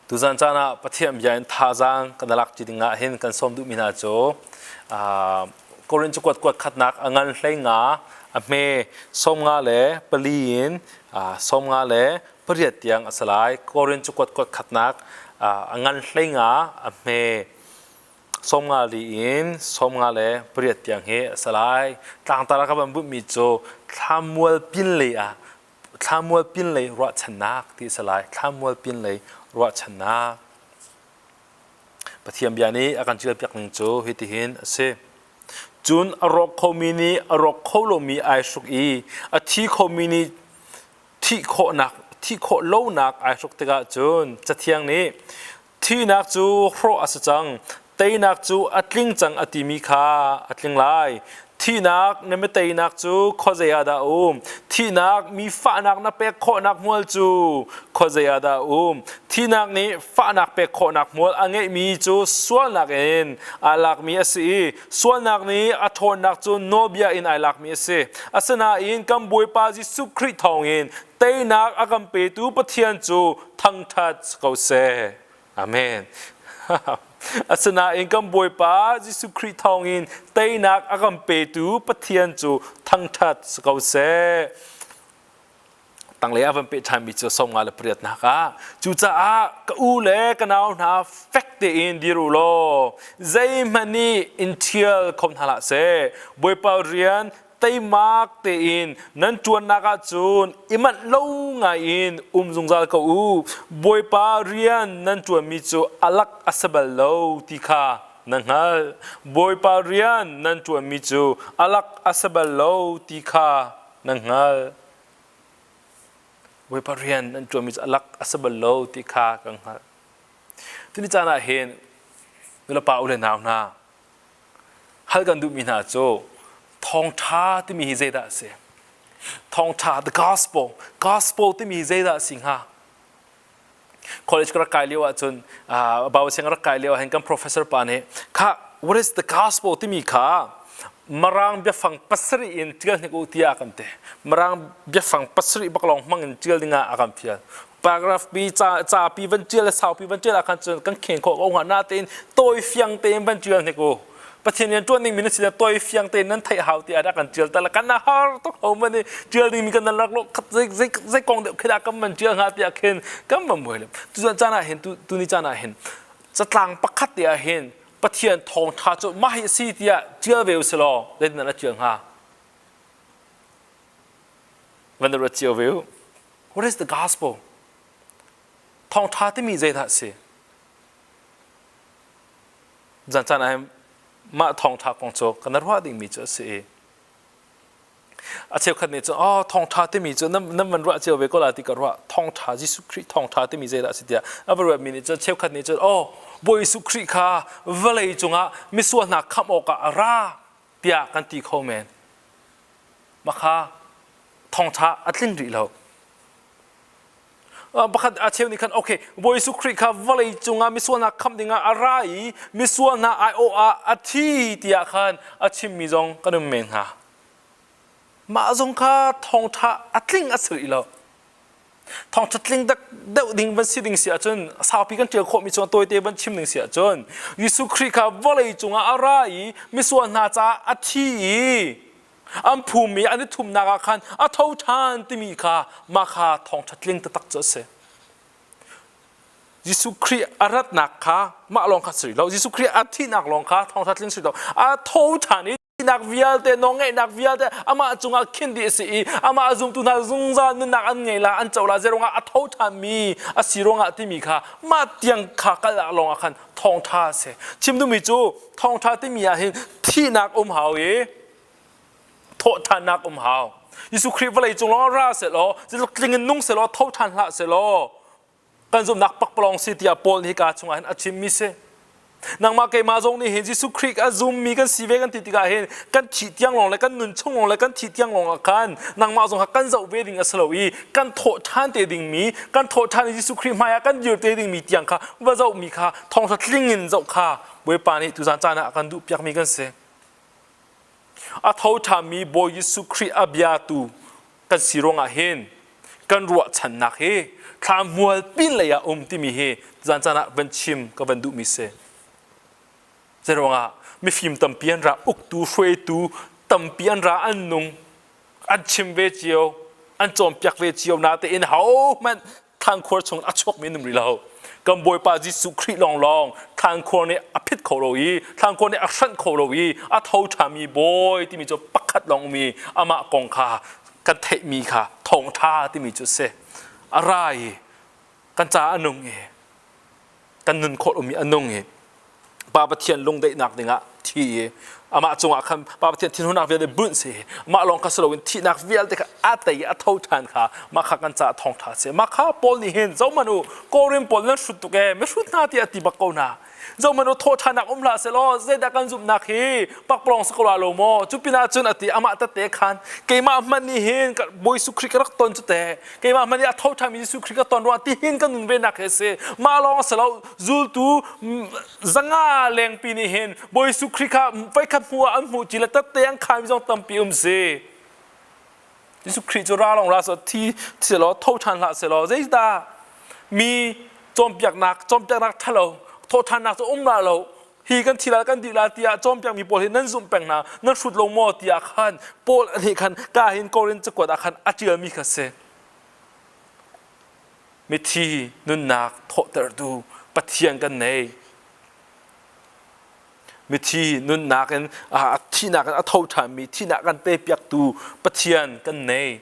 Tuzan caan ah Pathian bia in thazaang kan lak ṭi ding ah hin kan sawm duhmi hna cu Korin cakuat kuat khatnak a ngan hlei nga a hme 54 in 58 tiang a si lai. Korin cakuat kuat khatnak a ngan hlei nga a hme 54 in 58 tiang hi a si lai. Tlangtar ah ka van bunhmi cu thlamual pinlei ah thlamual pinlei ruahchannak ti a si lai. Thlamual pinlei ruahchannak. Pathian bia nih a kan ṭialpiak ning cu hitihin a si. Cun a rawk khomi nih a rawk kho lomi ai hruk i a thi khomi nih thih khawhnak thih khawh lonak ai hruk tikah cun Cathiang nih thihnak cu hrawh a si cang teinak cu a tling cang a timi kha a tling lai. Thihnak na miteinak cu khuazei ah dah a um? Thihnak mi fahnak na pek khawhnak hmual cu khuazei ah dah a um? Thihnak nih fahnak pek khawhnak hmual a ngeihmi cu sualnak in aa lakmi a si i sualnak nih a ṭhawnnak cu nawlbia in ai lakmi a si. Asinain kan Bawipa Jesuh Khrih thawngin teinak a kan petu Pathian cu thangṭhat ko seh. Amen. Asinain kan Bawipa Jesuh Khrih thawngin teinak a kan petu Pathian cu thangṭhat si ko seh. Tanglei a van peh ṭhanmi cu 58 nak ah cucaah ka u le ka nau hna fek tein dir u law zeihmanh nih in ṭhial kho hna hlah seh. Bawipa rian teimak tein nan ṭuannak ahcun i manh lo ngaiin um zungzal ko u. Bawipa rian nan ṭuanmi cu a lak a si bal lo ti kha na hngalh. Bawipa rian nan ṭuanmi cu a lak a si bal lo ti kha na hngalh. Bawipa rian nan ṭuanmi cu a lak a si bal lo ti kha kan hngalh. Tuni caan ah hin nulepa u le nau hna Hal kan duhmi hna cu thawngṭha timi hi zeidah a si? Thawngṭha, the gospel, gospel timi hi zeidah a si hnga? College ka rak kai lio ahcun, Bible siang rak kai lio ahhin kan professor pa nih, kha what is the gospel timi kha Marang biafang pasarih in ṭial hnik u tiah a kan ti. Marang biafang pasarih bak lawng hmang in ṭial dingah a kan fial. Paragraph pi ca ca pi van ṭial le sau pi van ṭial ah khan cun kan khen khawh ko hnga natein tawi fiang tein van ṭial hnik u. Pathian rian ṭuan ding mi na si tawi fiang tein nan theih hau tiah kan ṭial ta kan har tuk ho man i ṭial ding mi kan rak lo khat zei zei zei kong deuh khi dah kan van ṭial hnga tiah khin kan van buai le tu caan ah hin tu ni caan ah hin catlang pakhat te ah hin Pathian thawngṭha cu mah hi a si tiah ṭial ve u si law zeitindah na ṭial hnga? Van ruat cio ve u. What is the gospel? Thawngṭha timi zeidah a si? Zan caan ah mah thawngṭha kong cu kan ruah dingmi cu a si i A cheukhat nih cun oh thawngṭha timi cu nan van ruah cio ve ko la ti ka ruah. Thawngṭha Jesuh Khrih thawngṭha timi zeidah a si tiah a va ruatmi nih cun cheukhat nih cun oh Bawi Jesuh Khrih kha vawlei cungah misual hna khamh awkah a ra tiah kan ti kho men. Mah kha thawngṭha a tling rih lo. Pakhat a cheu nih khan okay Bawi Jesuh Khrih kha vawlei cungah misual hna khamh dingah a ra i misual hna aiawh ah a thi tiah khan a chimmi zong kan um men hnga. Mah zong kha thawngṭha a tling a si rih lo. Thawngṭha tling deuh ding van si ding si ahcun saupi kan ṭial khawhmi cungah tawite van chim ding si ahcun Jesuh Khrih kha vawlei cungah a ra i misual hna caah a thi i an phum i an i thumnak ah khan a tho ṭhan timi kha mah kha thawngṭha tling taktak cu a si. Jesuh Khrih a ratnak kha mah lawng kha si rih lo. Jesuh Khrih a thihnak lawng kha thawngṭha tling si lo. A tho ṭhan i thihnak vialte nawlngeihnak vialte amah cungah khin dih a si i amah a zumtu hna zungzal nunnak an ngei la an co la zeirungah a tho ṭhanmi a si ruangah timi kha mah tiang kha kal ah lawngah khan thawngṭha a si. Chim duhmi cu thawngṭha timi ah hin thihnak um hau i thawhṭhannak um hau. Jesuh Khrih vawlei cung lawng ra sehlaw, tling in nung sehlaw, tho ṭhan hlah sehlaw, kan zumhnak pakpalawng si tiah Paul nih hika chungah hin a chimmi si. Nangmah keimah zong nih hin Jesuh Khrih a zummi kan si ve kan ti tikah hin kan thih tiang lawng le kan nun chung lawng le kan thih tiang lawng ah khan nangmah zong kha kan zoh ve ding a si lo i kan thawh ṭhan te dingmi kan thawh ṭhan i Jesuh Khrih hmai ah kan dir te dingmi tiang kha va zohmi kha thawngṭha tling in zoh kha Bawipa nih tuzan caan ah a kan duhpiakmi kan si. A tho ṭhanmi Bawi Jesuh Khrih a biatu kan si ruangah hin kan ruahchannak hi Thla mual pin lei ah um timi hi zan caan ah van chim ka van duhmi si. Zeiruangah mifim tampi an ra, uktu hruaitu tampi an ra, an nung, an chim ve cio, an cawnpiak ve cio natein hohmanh thlangkhur chung a chuakmi an um rih lo. Kan Bawipa Jesuh Khrih lawnglawng thlangkhur nih a phit kho lo i thlangkhur nih a hranh kho lo i a tho ṭhami Bawi timi cu pakhat lawng um i amah kong kha kan theihmi kha thawngṭha timi cu a si. A ra i kan caah a nung i kan nun khawh lomi a nung i Pa Pathian lungdaihnak dingah thi i amah cungah khan Pa Pathian thinhunnak vialte bunh si mah lawng kha si loin thihnak vialte kha a tei i a tho ṭhan kha mah kha kan caah thawngṭha a si. Mah kha Paul nih hin zohhmanh u Korin pawl nan hrut tuk ee mihrut hna tiah a ti bak ko hna. Zohhmanh u thawhṭhannak um hlah sehlaw zeidah kan zumhnak hi pakpalawng si ko la lo maw? Cu pinah cun a ti amah tette khan keimah hmanh nih hin Bawi Jesuh Khrih ka rak ton cu teh keimah hmanh nih a tho ṭhanmi Jesuh Khrih ka ton ruangah tihin kan nun venak hi a si. Mah lawng a si lo zultu 500 lengpi nih hin Bawi Jesuh Khrih kha voikhat hmu ah an hmuh ci le tette an khaimi zong tampi um si. Jesuh Khrih cu ra lawng ra seh thi selaw tho ṭhan hlah selaw zeidah mi cawnpiaknak cawnpiaknak ṭhalo thawhṭhannak cu um la lo hi kan thi la kan dih la tiah cawnpiakmi pawl hi nan zumh peng hna nan hrut lo maw tiah khan Paul nih khan ka hin Korin cakuat ah khan a ṭialmi kha si. Mithi nunnak thawhtertu Pathian kan nei. Mithi nunnak in thihnak in a tho ṭhanmi thihnak kan pepiaktu Pathian kan nei.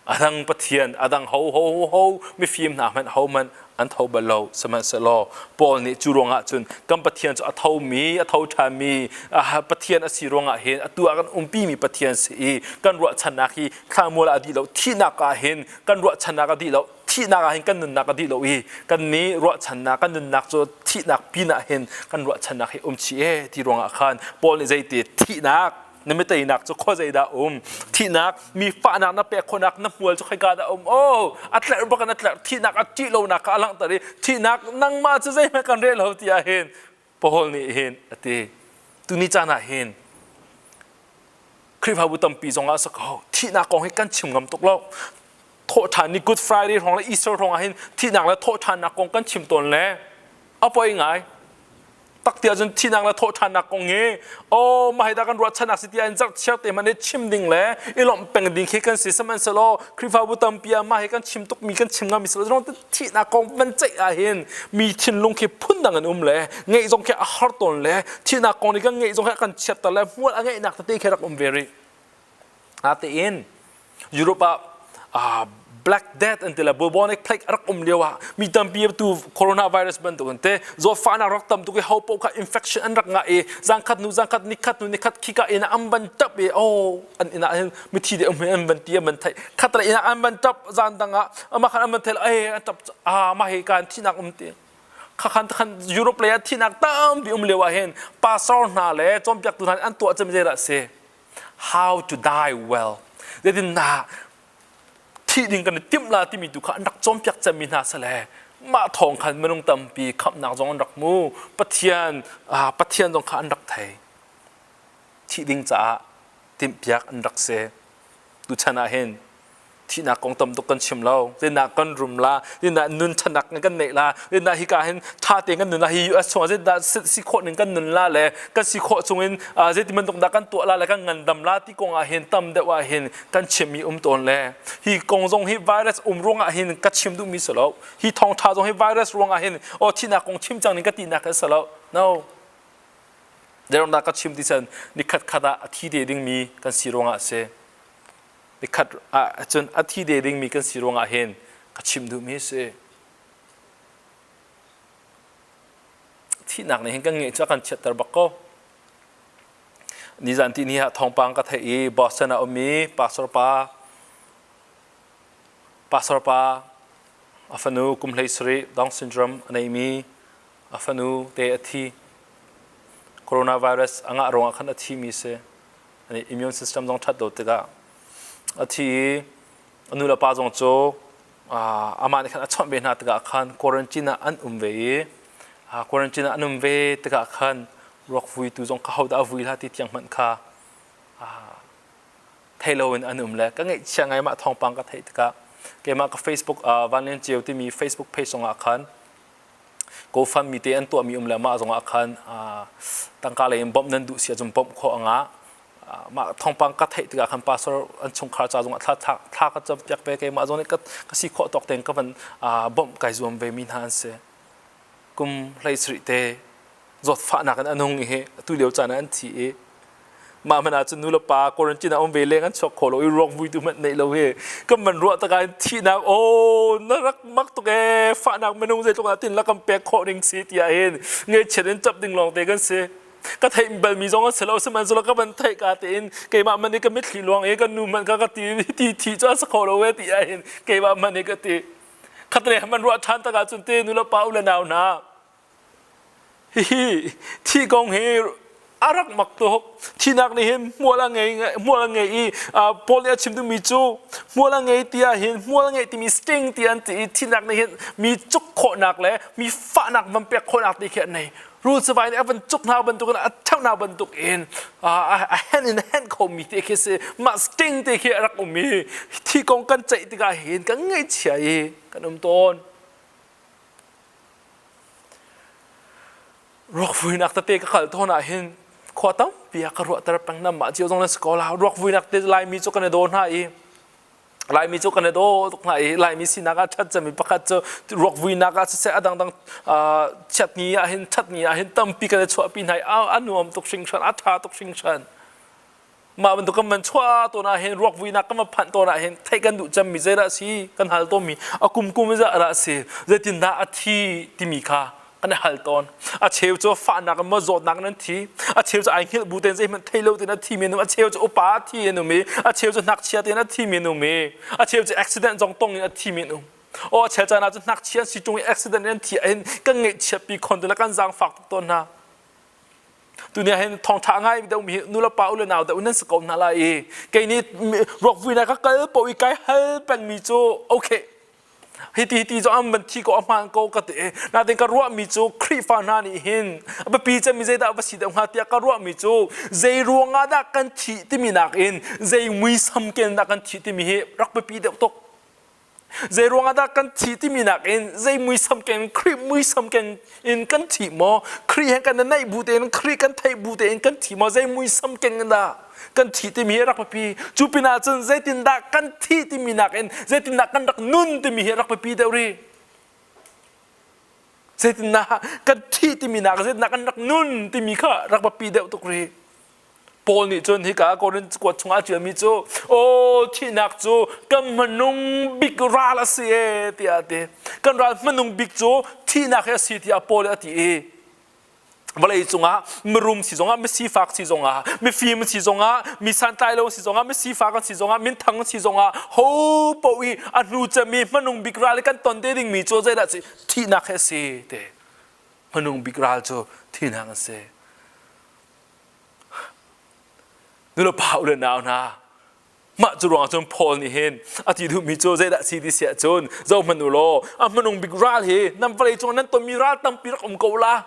A dang Pathian, a dang ho ho ho mifim hna hmanh ho hmanh an tho bal lo. Sihmanhsehlaw Paul nih cu ruangah cun kan Pathian cu a thomi, a tho ṭhanmi Pathian a si ruangah hin atu ah kan umpimi Pathian si i kan ruahchannak hi thlamual ah a dih lo, thihnak ah hin kan ruahchannak a dih lo, thihnak ah hin kan nunnak a dih lo i kan nih ruahchannak kan nunnak cu thihnak pin ah hin kan ruahchannak hi um chih e ti ruangah khan Paul nih zeiti thihnak na miteinak cu khua zeidah um thihnak mi fahnak na pek khawhnak na hmual cu khoika dah um oh a tlerh bak in a tlerh thihnak a ṭih lonak kha a langhter i thihnak nangmah cu zeihmanh kan rel lo tiah hin Paul nih hin a ti tuni caan ah hin Khrihfabu tampi zong ah sa ko thihnak kong hi kan chim ngam tuk lo thawhṭhan ni Good Friday hrawng le Easter hrawng ah hin thihnak le thawhṭhannak kong kan chim tawn le a poi ngai. Tak ti ahcun thihnak le thawhṭhannak kong hi oh mah hi dah kan ruahchannak si tiah in zarhchiar te hmanh i chim ding le i lawmh peng ding khi kan si sihmanhsehlaw Khrihfabu tampi ah mah hi kan chim tukmi kan chim ngami si lo thihnak kong van ceih ah hin mi thinlung khi phundang an um le ngeih zong khi a har tawn le thihnak kong nih kan ngeih zong khi a kan chiatter le hmual a ngeihnak tete khi rak um ve rih. Natein Europe ah Black Death an ti le bubonic plague a rak um lio ah mi tampi tu coronavirus bantuk an te zawtfahnak rak tam tuk i ho paoh kha infection an rak ngah i zangkhat nu zangkhat nikhat nu nikhat khika inn ah an van tap i oh an inn ah hin mithi de um an van ti an van theih khat le inn ah an van tap zan dang ah amah khan an van theih ai an tap ah mah hi kan thihnak um ti khakhan khan Europe lei ah thihnak tampi um lio ah hin pastor hna le cawnpiaktu hna an tuah cem zeidah si how to die well zeitin na thih ding kan i timh la timi tu kha an rak cawnpiak cemmi hna sale mah thawng khan minung tampi khamhnak zong an rak hmu Pathian Pathian zong kha an rak thei thih ding caah timhpiak an rak si tuchan ah hin thihnak kong tam tuk kan chim lo zeidah kan rum la zeidah nun ṭhanak kan neih la zeidah hika hin ṭha tein kan nun la hi US chungah zeidah si khawh ning kan nun la le kan si khawh chungin zeiti bantuk dah kan tuah la le kan ngandam la ti kong ah hin tam deuh ah hin kan chimmi um tawn le hi kong zong hi virus um ruangah hin ka chim duhmi si lo hi thawngṭha zong hi virus ruangah hin oh thihnak kong chim cang ning ka tinak kan si lo no Zeirangdah ka chim ti chan nikhat khat ah a thi te dingmi kan si ruangah a si Nikhat ah cun a thi de dingmi kan si ruangah hin ka chim duhmi a si. Thihnak nih hin kan ngeih cu a kan chiatter bak ko. Nizan ti ni ah thawngpang ka theih i Boston ah ummi pastor pa pastor pa a fanu kum 17 Down syndrome a neimi a fanu te a thi. Coronavirus a ngah ruangah khan a thimi si. Immune system zong ṭhat lo tikah a thi i a nu le pa zong cu amah nih khan a chawnh ve hna tikah khan quarantine ah an um ve i quarantine ah an um ve tikah khan ruak vuitu zong kha hodah a vui hlah ti tiang hmanh kha thei loin an um le ka ngaihchia ngai mah thawngpang ka theih tikah. Keimah ka Facebook Van Lian Ceu timi Facebook page zongah khan GoFundMe te an tuahmi um le mah zongah khan tangka lei in bawmh nan duh si ahcun bawmh khawh a ngah. Mah thawngpang ka theih tikah khan pastor an chungkhar ca zongah thla thla ka cam piak ve keimah zong nih ka si khawh tawk tein ka van bawmh kai zuam ve mi hna an si. Kum 17 te zawtfahnak in a nung i atu lio caan ah an thi i mah hmanh ah cun nu le pa quarantine ah um ve leng an chuak kho lo i ruak vuitu hmanh neih lo hi kan man ruah takah in thihnak oh na rak mak tuk ee fahnak minung zeitluk ah tin la kan pek khawh ning si tiah hin ngaihchiat in ṭap ding lawng te kan si ka theih balmi zong an si lo sihmanhsehlaw ka van theih ka tein keimah man i ka mitthli luang i kan nu hmanh ka ka ti ti thi cu a si kho lo e ti ah hin keimah man i ka ti khatle man ruah ṭhan takah cun te nu le pa u le nau hna Hihi thi kong hi a rak mak tuk. Thinak nih hin hmual a ngei hmual a ngei i Paul nih a chim duhmi cu hmual a ngei ti ah hin hmual a ngei timi sting ti an ti i thinak nih hin mi cuk khawhnak le mi fahnak van pek khawhnak ti khi an nei. Rul sivai nih a van cuk hna bantukin a ṭheuh hna bantukin a hen in a hen khomi te khi si. Mah sting te khi a rak um i thi kong kan ceih tikah hin kan ngaihchia i kan um tawn. Ruakvuinak tete ka kal tawn ah hin khua tampi ah ka ruahter peng nam mah cio zong nan si ko la. Ruakvuinak te Laimi cu kan i daw hna i Laimi cu kan i daw tuk hna i Laimi sinak ah ṭhat cemmi pakhat cu ruakvuinak ah siseh a dangdang chiatni ah hin ṭhatni ah hin tampi kan i chuahpi hna i a nuam tuk hringhran a ṭha tuk hringhran. Mah bantuk kan van chuah tawn ah hin ruak vuinak kan va phanh tawn ah hin theih kan duh cemmi zeidah a si kan hal tawnmi a kum kum zeidah a si zeitindah a thi timi kha kan i hal tawn. A cheu cu fahnak in maw zawtnak in an thi, a cheu cu ai hngilh bu tein zeihmanh thei lo tein a thimi an um, a cheu cu upa a thi an um i a cheu cu ngakchia tein a thimi an um i a cheu cu accident zong tong in a thimi an um. Aw a chel caan ah cun ngakchia an si ṭung i accident in an thi ahhin kan ngaihchiatpi khon tu le kan zaangfak tuk tawn hna. Tuni ah hin thawngṭha ngai deuhmi hi nulepa u le nau deuh nan si ko hna lai i kei nih ruakvuinak ka kal paoh i kai hal pengmi cu okay hiti hiti zong an van thi ko a hmaan ko ka ti natin ka ruahmi cu Khrihfa hna nih hin a biapi cemmi zeidah va si deuh hnga tiah ka ruahmi cu zei ruangah dah kan thih timi nakin zei muisam ken dah kan thih timi hi rak biapi deuh tuk. Zei ruangah dah kan thi timi nakin zei muisam keng Khrih muisam keng in kan thi maw? Khrih he kan naih bu tein Khrih kan theih bu tein kan thi maw? Zei muisam keng in dah kan thi timi hi rak biapi. Cu pinah cun zeitindah kan thi timi nakin zeitindah kan rak nun timi hi rak biapi deuh rih. Zeitindah kan thi timi nak zeitindah kan rak nun timi kha rak biapi deuh tuk rih. Paul nih cun hika Korinth kuat chungah a ṭialmi cu aw thihnak cu kan hmanung bik ral a si e tiah a ti. Kan ral hmanung bik cu thihnak hi a si tiah Paul nih a ti i vawlei cungah mirum si zongah misifak si zongah mifim si zongah mi santlailo si zongah misifak an si zongah minthang si zongah ho paoh i a hnu cemmi hmanung bik ral i kan ton te dingmi cu zeidah si thihnak hi a si te hmanung bik ral cu thihnak a si. Nulepa u le nau hna, mah cu ruangah cun Paul nih hin a ti duhmi cu zeidah si ti siah cun zohhmanh u law a hmanung bik ral hi nan vawlei cungah nan tonmi ral tampi rak um ko la.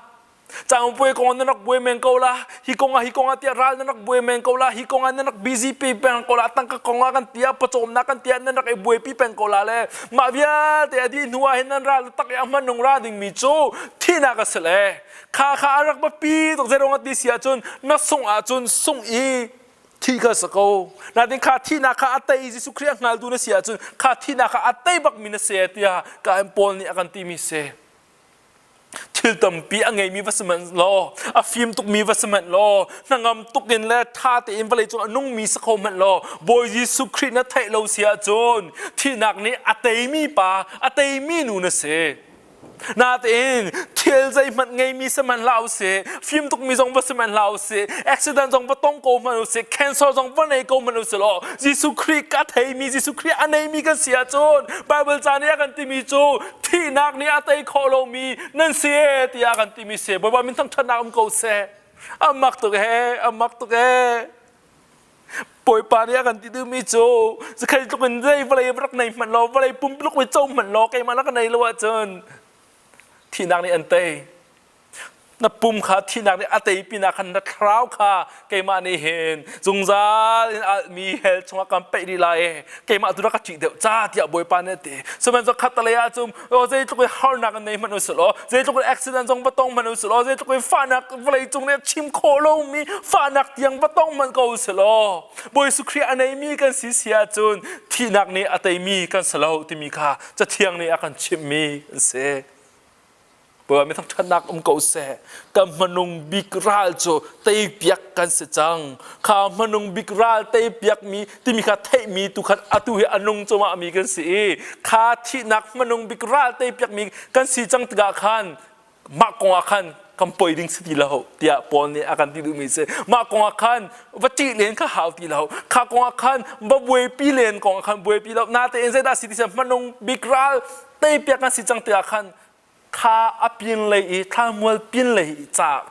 Cangpuai kong ah nan rak buai men ko la. Hi kong ah hi kong ah tiah ral nan rak buai men ko la. Hi kong ah nan rak busy pi peng ko la. Tangka kong ah kan tiah pawcawmnak kan tiah nan rak i buaipi peng ko la le mah vialte a dih hnu ah hin nan ral tak i a hmanung ra dingmi cu thihnak a si le Kha kha a rak biapi tuk zeiruang ah ti si ahcun na sungh ahcun sungh i thi kha si ko. Natin kha thihnak kha a tei Jesuh Khrih a hngaltu na si ahcun kha thihnak kha a tei bakmi na si tiah ka Paul nih a kan timi si. Thil tampi a ngeimi va si hmanh law, a fim tukmi va si hmanh law, hnangam tuk in le ṭha tein vawlei cung a nungmi si kho hmanh law, Bawi Jesuh Khrih na theih lo si ahcun thihnak nih a teimi pa, a teimi nu na si. Natein thil zeihmanh ngeimi si hmanh hlah usih, fim tukmi zong va si hmanh hlah usih, accident zong va tong ko hmanh usih, cancer zong va nei ko hmanh usih law, Jesuh Khrih ka theimi, Jesuh Khrih a neimi kan si ahcun Bible ca nih a kan timi cu thihnak nih a tei khawh lomi nan si e tiah a kan timi si. Bawipa min thangṭhatnak um ko seh. A mak tuk he, a mak tuk he. Bawipa nih a kan ti duhmi cu zakhei tluk in zei vawlei rak nei hmanh law vawlei pumpluk i co hmanh law keimah rak nei lo ahcun thihnak nih an tei. Na pum kha thihnak nih a tei pinah khan na thlarau kha keimah nih hin zungzal in alhmi hell chungah kan peih rih lai i keimah tu rak ka ṭih deuh ca tiah Bawipa nih a ti. Sihmanhsehlaw khattelei ah cun aw zeitluk in harnak in nei hmanh u sih law, zeitluk in accident zong va tong hmanh u sih law, zeitluk in fahnak vawlei cung nih a chim khawh lomi fahnak tiang va tong hmanh ko u sih law, Bawi Jesuh Khrih a neimi kan si si ahcun thihnak nih a teimi kan si lo timi kha Cathiang nih a kan chimhmi an si. Bawipa mi thangṭhatnak um ko seh. Kan hmanung bik ral cu teipiak kan si cang. Kha hmanung bik ral teipiakmi timi kha theihmi tu khan atu hi a nung cuahmah mi kan si i kha thihnak hmanung bik ral teipiakmi kan si cang tikah khan mah kong ah khan kan poi ding si ti lo tiah Paul nih a kan ti duhmi si. Mah kong ah khan va ṭih len kha hau ti lo. Kha kong ah khan va buaipi len kong ah khan buaipi lo. Natein zeidah si ti seh hmanung bik ral teipiak kan si cang tikah khan kha a pinlei i thlamual pinlei i ca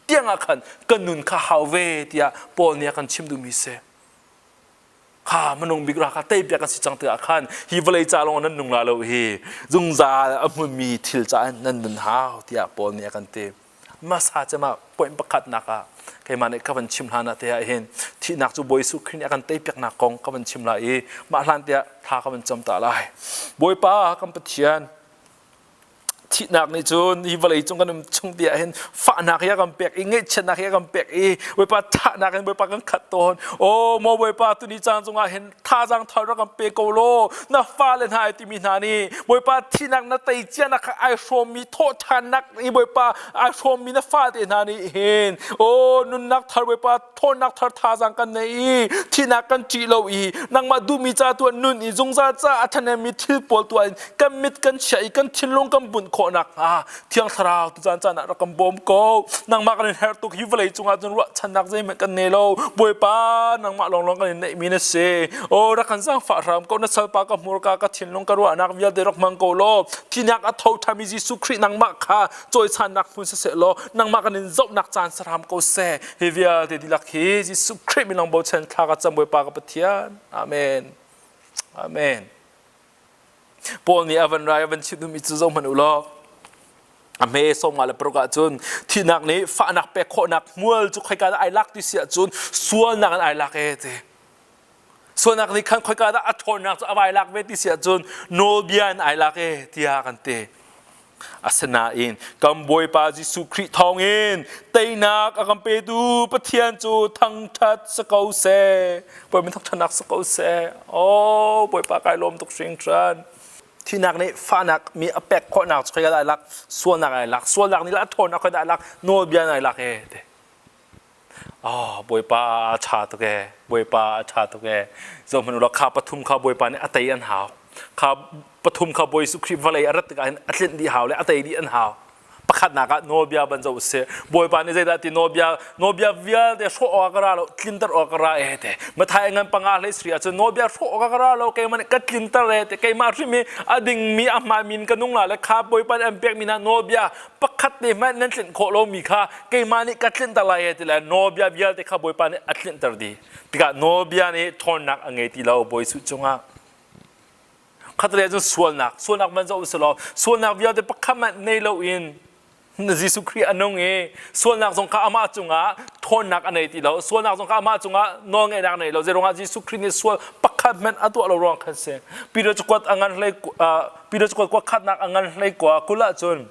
tiang ah khan kan nun kha hau ve tiah Paul nih a kan chim duhmi si. Kha minung bik ra kha teipiak kan si cang tikah khan hi vawlei ca lawng nan nung la lo hi zungzal a hmunmi thil ca in nan nun hau tiah Paul nih a kan ti. Hmasa cem ah point pakhatnak ah keimah nih ka van chim hlan ah te ah hin thihnak cu Bawi Jesuh Khrih nih a kan teipiaknak kong ka van chim lai i mah hlan tiah thla ka van cam ta lai. Bawipa kan Pathian thihnak nih cun hi vawlei cung kan um chung tiah hin fahnak hi a kan pek i ngaihchiatnak hi a kan pek i Bawipa thahnak in Bawipa kan khat tawn. Aw maw Bawipa tuni caan cungah hin thazaang thar rak kan pe ko law na fale hna ai timi hna nih Bawipa thihnak na tei cianak kha ai hrawmmi thawhṭhannak i Bawipa ai hrawmmi na fate hna nih hin aw nunnak thar Bawipa ṭhawnnak thar thazaang kan nei i thihnak kan ṭih lo i nangmah duhmi ca tuah nun i zungzal ca a ṭhahnemmi thil pawl tuah in kan mit kan chiah i kan thinlung kan bunh khawh nakhnga Thiang Thlarau tu caan caan ah rak kan bawm ko. Nangmah kan in herh tuk hi vawlei cungah cun ruahchannak zeihmanh kan nei lo. Bawipa nangmah lawnglawng kan in neihmi na si. Aw rak kan zaangfah hram ko na salpa ka hmurka ka thinlung ka ruahnak vialte rak hmang ko law thihnak a tho ṭhami Jesuh Khrih nangmah kha cawisannak hmun siseh law nangmah kan in zohnak caan sahram ko seh. Hi vialte dihlak hi Jesuh Khrih min lawng bochan thla ka cam Bawipa ka Pathian. Amen. Amen. Paul nih a van rai a van chimh duhmi cu zohhmanh u law a hme 56 ahcun thihnak nih fahnak pek khawhnak hmual cu khoika dah ai lak ti si ahcun sualnak in ai lak ee ti. Sualnak nih khan khoika dah a ṭhawnnak cu a vai lak ve ti si ahcun nawlbia in ai lak ee tiah kan ti. Asinain kan Bawipa Jesuh Khrih thawngin teinak a kan petu Pathian cu thangṭhat si ko seh. Bawipa thangṭhatnak si ko seh. Oh, Bawipa kai lawm tuk hringhran. Thihnak nih fahnak mi a pek khawhnak cu khoika dah ai lak? Sualnak ai lak. Sualnak nih a ṭhawnnak khoika dah ai lak? Nawlbia in ai lak ee. Ti. Oh, Bawipa a ṭha tuk ee. Bawipa a ṭha tuk ee. Zohhmanh u law kha pathum kha Bawipa nih a tei an hau. Kha pathum kha Bawi Jesuh Khrih vawlei a rat tikah hin a tlinh dih hau le a tei dih an hau. Pakhatnak ah nawlbia ban zoh usih. Bawipa nih zeidah ti nawlbia nawlbia vialte hrawh awk ah ka ra lo, tlinter awk ka ra ee te. Matthai ngan panga hlei sri ahcun nawlbia hrawh awk ah ka ra lo, keimah nih ka tlinter ee te. Keimah hrim hi a dingmi a hmaanmi in ka nung la le kha Bawipa nih an pekmi hna nawlbia pakhat te hmanh nan tlinh khawh lomi kha keimah nih ka tlinhter lai e ti le nawlbia vialte kha Bawipa nih a tlinhter dih tikah nawlbia nih ṭhawnnak a ngei ti lo Bawi Jesuh cungah khatlei cun sualnak sualnak man zoh usih law sualnak vialte pakhat hmanh nei loin Jesuh Khrih a nung i sualnak zong kha amah cungah ṭhawnnak a nei ti lo sualnak zong kha amah cungah nawlngeihnak a nei lo zeiruangah Jesuh Khrih nih sual pakhat hmanh a tuah lo ruang khan si Peter cakuat a ngan hlei Peter cakuat kuat khatnak a ngan hlei kua kul ahcun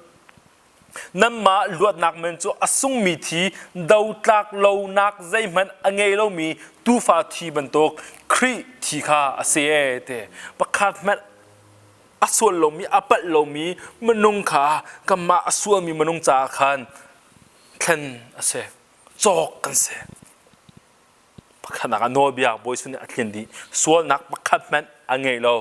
nanmah luatnak men cu a sungmi thi dotlak lonak zeihmanh a ngei lomi tuufa thi bantuk Khrih thi kha a si ee ti pakhat hmanh a sual lomi a palh lomi minung kha kanmah a sualmi minung caah khan thlen a si cawk kan si pakhatnak ah nawlbia Bawi Jesuh nih a tlin dih sualnak pakhat hmanh a ngei lo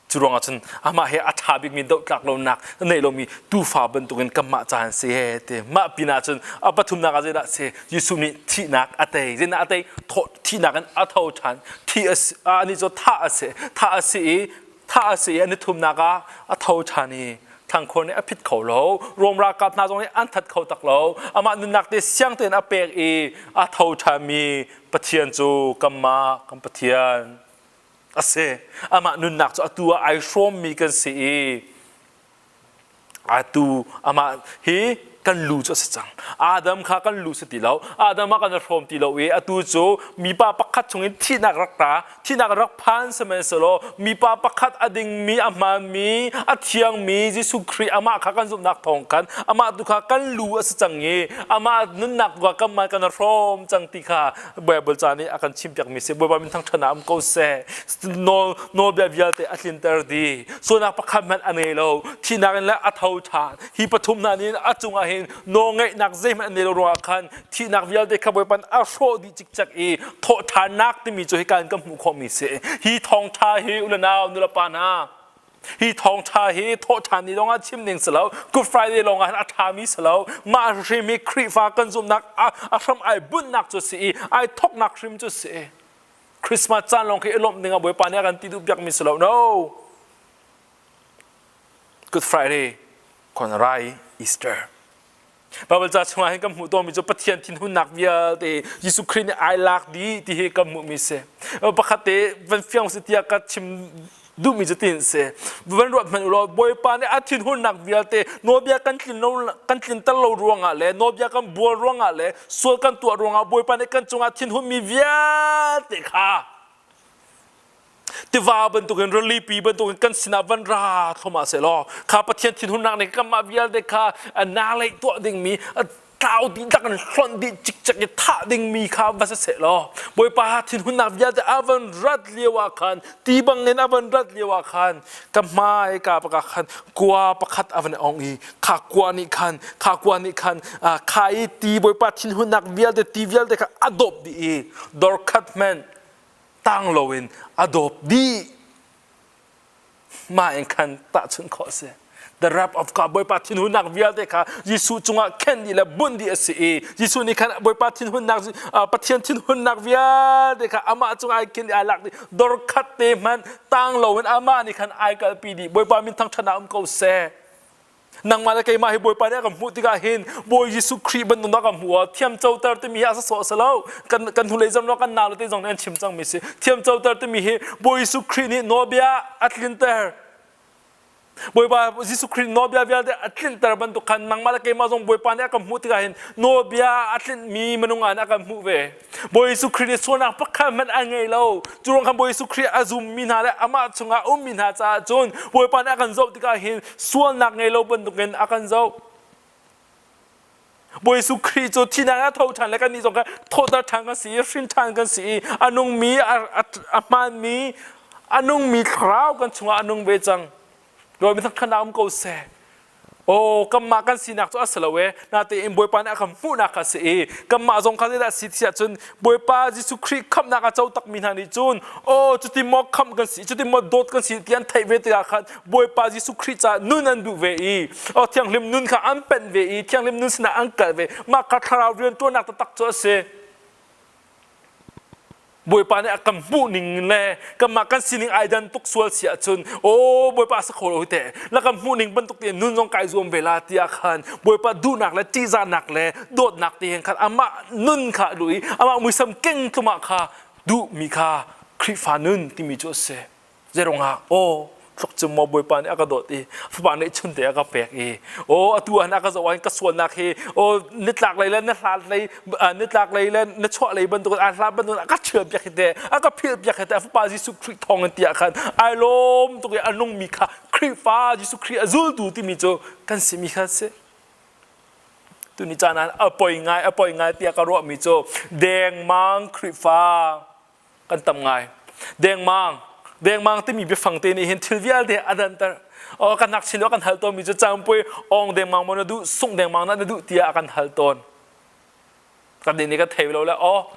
Cu ruangah cun amah he a ṭha bikmi dohtlak lonak a neih lomi tuufa bantukin kanmah ca an si he ti. Mah pinah cun a pathumnak ah zeidah a si? Jesuh nih thihnak a tei. Zeidah a tei? Thihnak in a tho ṭhan. Thi a si, anih cu thah a si. Thah a si i thah a si i a nithumnak ah a tho ṭhan i thangkhor nih a phit kho lo. Rom ralkap hna zong nih an that kho tak lo. Amah nunnak te siang tein a pek i a tho ṭhanmi Pathian cu kanmah kan Pathian a si. Amah nunnak cu atu ah ai hrawmmi kan si i Atu amah hi kan lu cu a si cang. Adam kha kan lu si ti lo. Adam ah kan i hrawm ti lo i atu cu mipa pakhat chungin thihnak rak ra, thihnak rak phan sihmanhsehlaw mipa pakhat a dingmi, a hmaanmi, a thiangmi Jesuh Khrih amah kha kan zumhnak thawng khan amah tu kha kan lu a si cang i amah nunnak tu kha kanmah kan i hrawm cang ti kha Bible ca nih a kan chimpiakmi si. Bawipa min thangṭhat ah um ko seh. Nawl nawlbia vialte a tlinter dih. Sualnak pakhat hmanh a ngei lo. Thihnak in le a tho ṭhan. Hi pathum hna nih a cungah hin nawlngeihnak zeihmanh an nei lo ruangah khan thihnak vialte kha Bawipa nih a hrawh dih cikcek i thawhṭhannak timi cu hika in kan hmuh khawhmi si. Hi thawngṭha hi u le nau nulepa hna Hi thawngṭha hi thawhṭhan ni lawngah chim ding si lo, Good Friday lawngah hin a ṭhami si lo. Mah hrim hi Khrihfa kan zumhnak a hram ai bunhnak cu si i ai thawknak hrim cu si. Christmas caan lawng khi i lawmh ding ah Bawipa nih a kan ti duh piakmi si lo. No. Good Friday, kon rai Easter. Bible ca chungah hin kan hmuh tawnmi cu Pathian thinhunnak vialte Jesuh Khrih nih ai lak dih ti hi kan hmuhmi si. Pakhat te van fiang si tiah ka chim duhmi cu tin si. Van ruat hmanh u law Bawipa nih a thinhunnak vialte nawlbia kan tlin lo kan tlinter lo ruangah le nawlbia kan bual ruangah le sual kan tuah ruangah Bawipa nih kan cungah thinhunmi vialte kha tiva bantukin rilipi bantukin kan sinah van ra thluahmah sehlaw kha Pathian thinhunnak nih kanmah vialte kha naa leih tuah dingmi tlau dihlak in hlonh dih cikcek i thah dingmi kha va si sehlaw Bawipa thinhunnak vialte a van rat lio ah khan ti bangin a van rat lio ah khan ka hmai ka paka khan kua pakhat a van ong i kha kua nih khan kha kua nih khan kha i ti Bawipa thinhunnak vialte ti vialte kha a dawp dih i dor khat hmanh tang loin a dawp dih mah in khan tahchunh khawh a si the wrath of God Bawipa thinhunnak vialte kha Jesuh cungah khenh dih le bunh dih a si i Jesuh nih khan Bawipa thinhunnak Pathian thinhunnak vialte kha amah cungah ai khenh ai lak dih dor khat te hmanh tang loin amah nih khan ai kalpi dih Bawipa min thangṭhatnak um ko seh Nangmah le keimah hi Bawipa nih a kan hmuh tikah hin Bawi Jesuh Khrih bantuk a kan hmuh ah thiam coter timi hi a sawsawh a si lo. Kan kan hnulei zam kan nau le te zong nih an chim cangmi si. Thiam coter timi hi Bawi Jesuh Khrih nih nawlbia a tlinter. Bawipa Jesuh Khrih nawlbia vialte a tlinter bantuk khan nangmah le keimah zong Bawipa nih a kan hmuh tikah hin nawlbia a tlinhmi minung ah a kan hmuh ve. Bawi Jesuh Khrih nih sualnak pakhat hmanh a ngei lo. Cu ruang khan Bawi Jesuh Khrih a zummi hna le amah chungah a ummi hna caah cun Bawipa nih a kan zoh tikah hin sualnak ngei lo bantukin a kan zoh. Bawi Jesuh Khrih cu thihnak a tho ṭhan le kannih zong kha thawhter ṭhan kan si i hrin ṭhan kan si i a nungmi a hmaanmi a nungmi thlarau kan chungah a nung ve cang. Bawi thangṭhatnak um ko seh. Aw kanmah kan sinak cu a si lo e natein Bawipa nih a kan hmuhnak kha a si i kanmah zong kha zeidah a si ti ahcun Bawipa Jesuh Khrih khamhnak a co takmi hna nih cun aw cuti maw khamh kan si cuti maw dawt kan si ti an theih ve tikah khan Bawipa Jesuh Khrih caah nun an duh ve i aw thianghlim nun kha an penh ve i thianghlim nun sinah an kal ve mah kha thlarau rianṭuannak taktak cu a si. Bawipa nih a kan hmuh ning le kanmah kan sining ai dan tuk sual si ahcun aw Bawipa a si kho lo hi teh na kan hmuh ning bantuk tein nun zong kai zuam ve la tiah khan Bawipa duhnak le ṭihzahnak le dawtnak te hin khan amah nun kha a duh i amah muisam keng tlumah kha duhmi kha Khrihfa nun timi cu a si. Zeirungah aw tluk cu maw Bawipa nih a ka dawt i fapa nih chunte a ka pek i aw atu ah a ka zoh ah ka sualnak hi aw nitlak lei le na hlat lei nitlak lei le na chuah lei bantuk a hlat bantuk a ka chial piak hi te a ka philh piak hi te fapa Jesuh Khrih thawng in tiah khan ai lawm tuk i a nungmi kha Khrihfa Jesuh Khrih a zultu timi cu kan simi kha si tuni caan ah a poi ngai a poi ngai tiah ka ruahmi cu dengmang Khrihfa kan tam ngai. Dengmang, dengmang timi biafang te nih hin thil vialte a danter. Oh, kan nak chin kan hal tawnmi cu cangpui ong dengmang maw na duh, sungh dengmang na duh tiah a kan hal tawn. Kan nih nih kan thei lo le oh,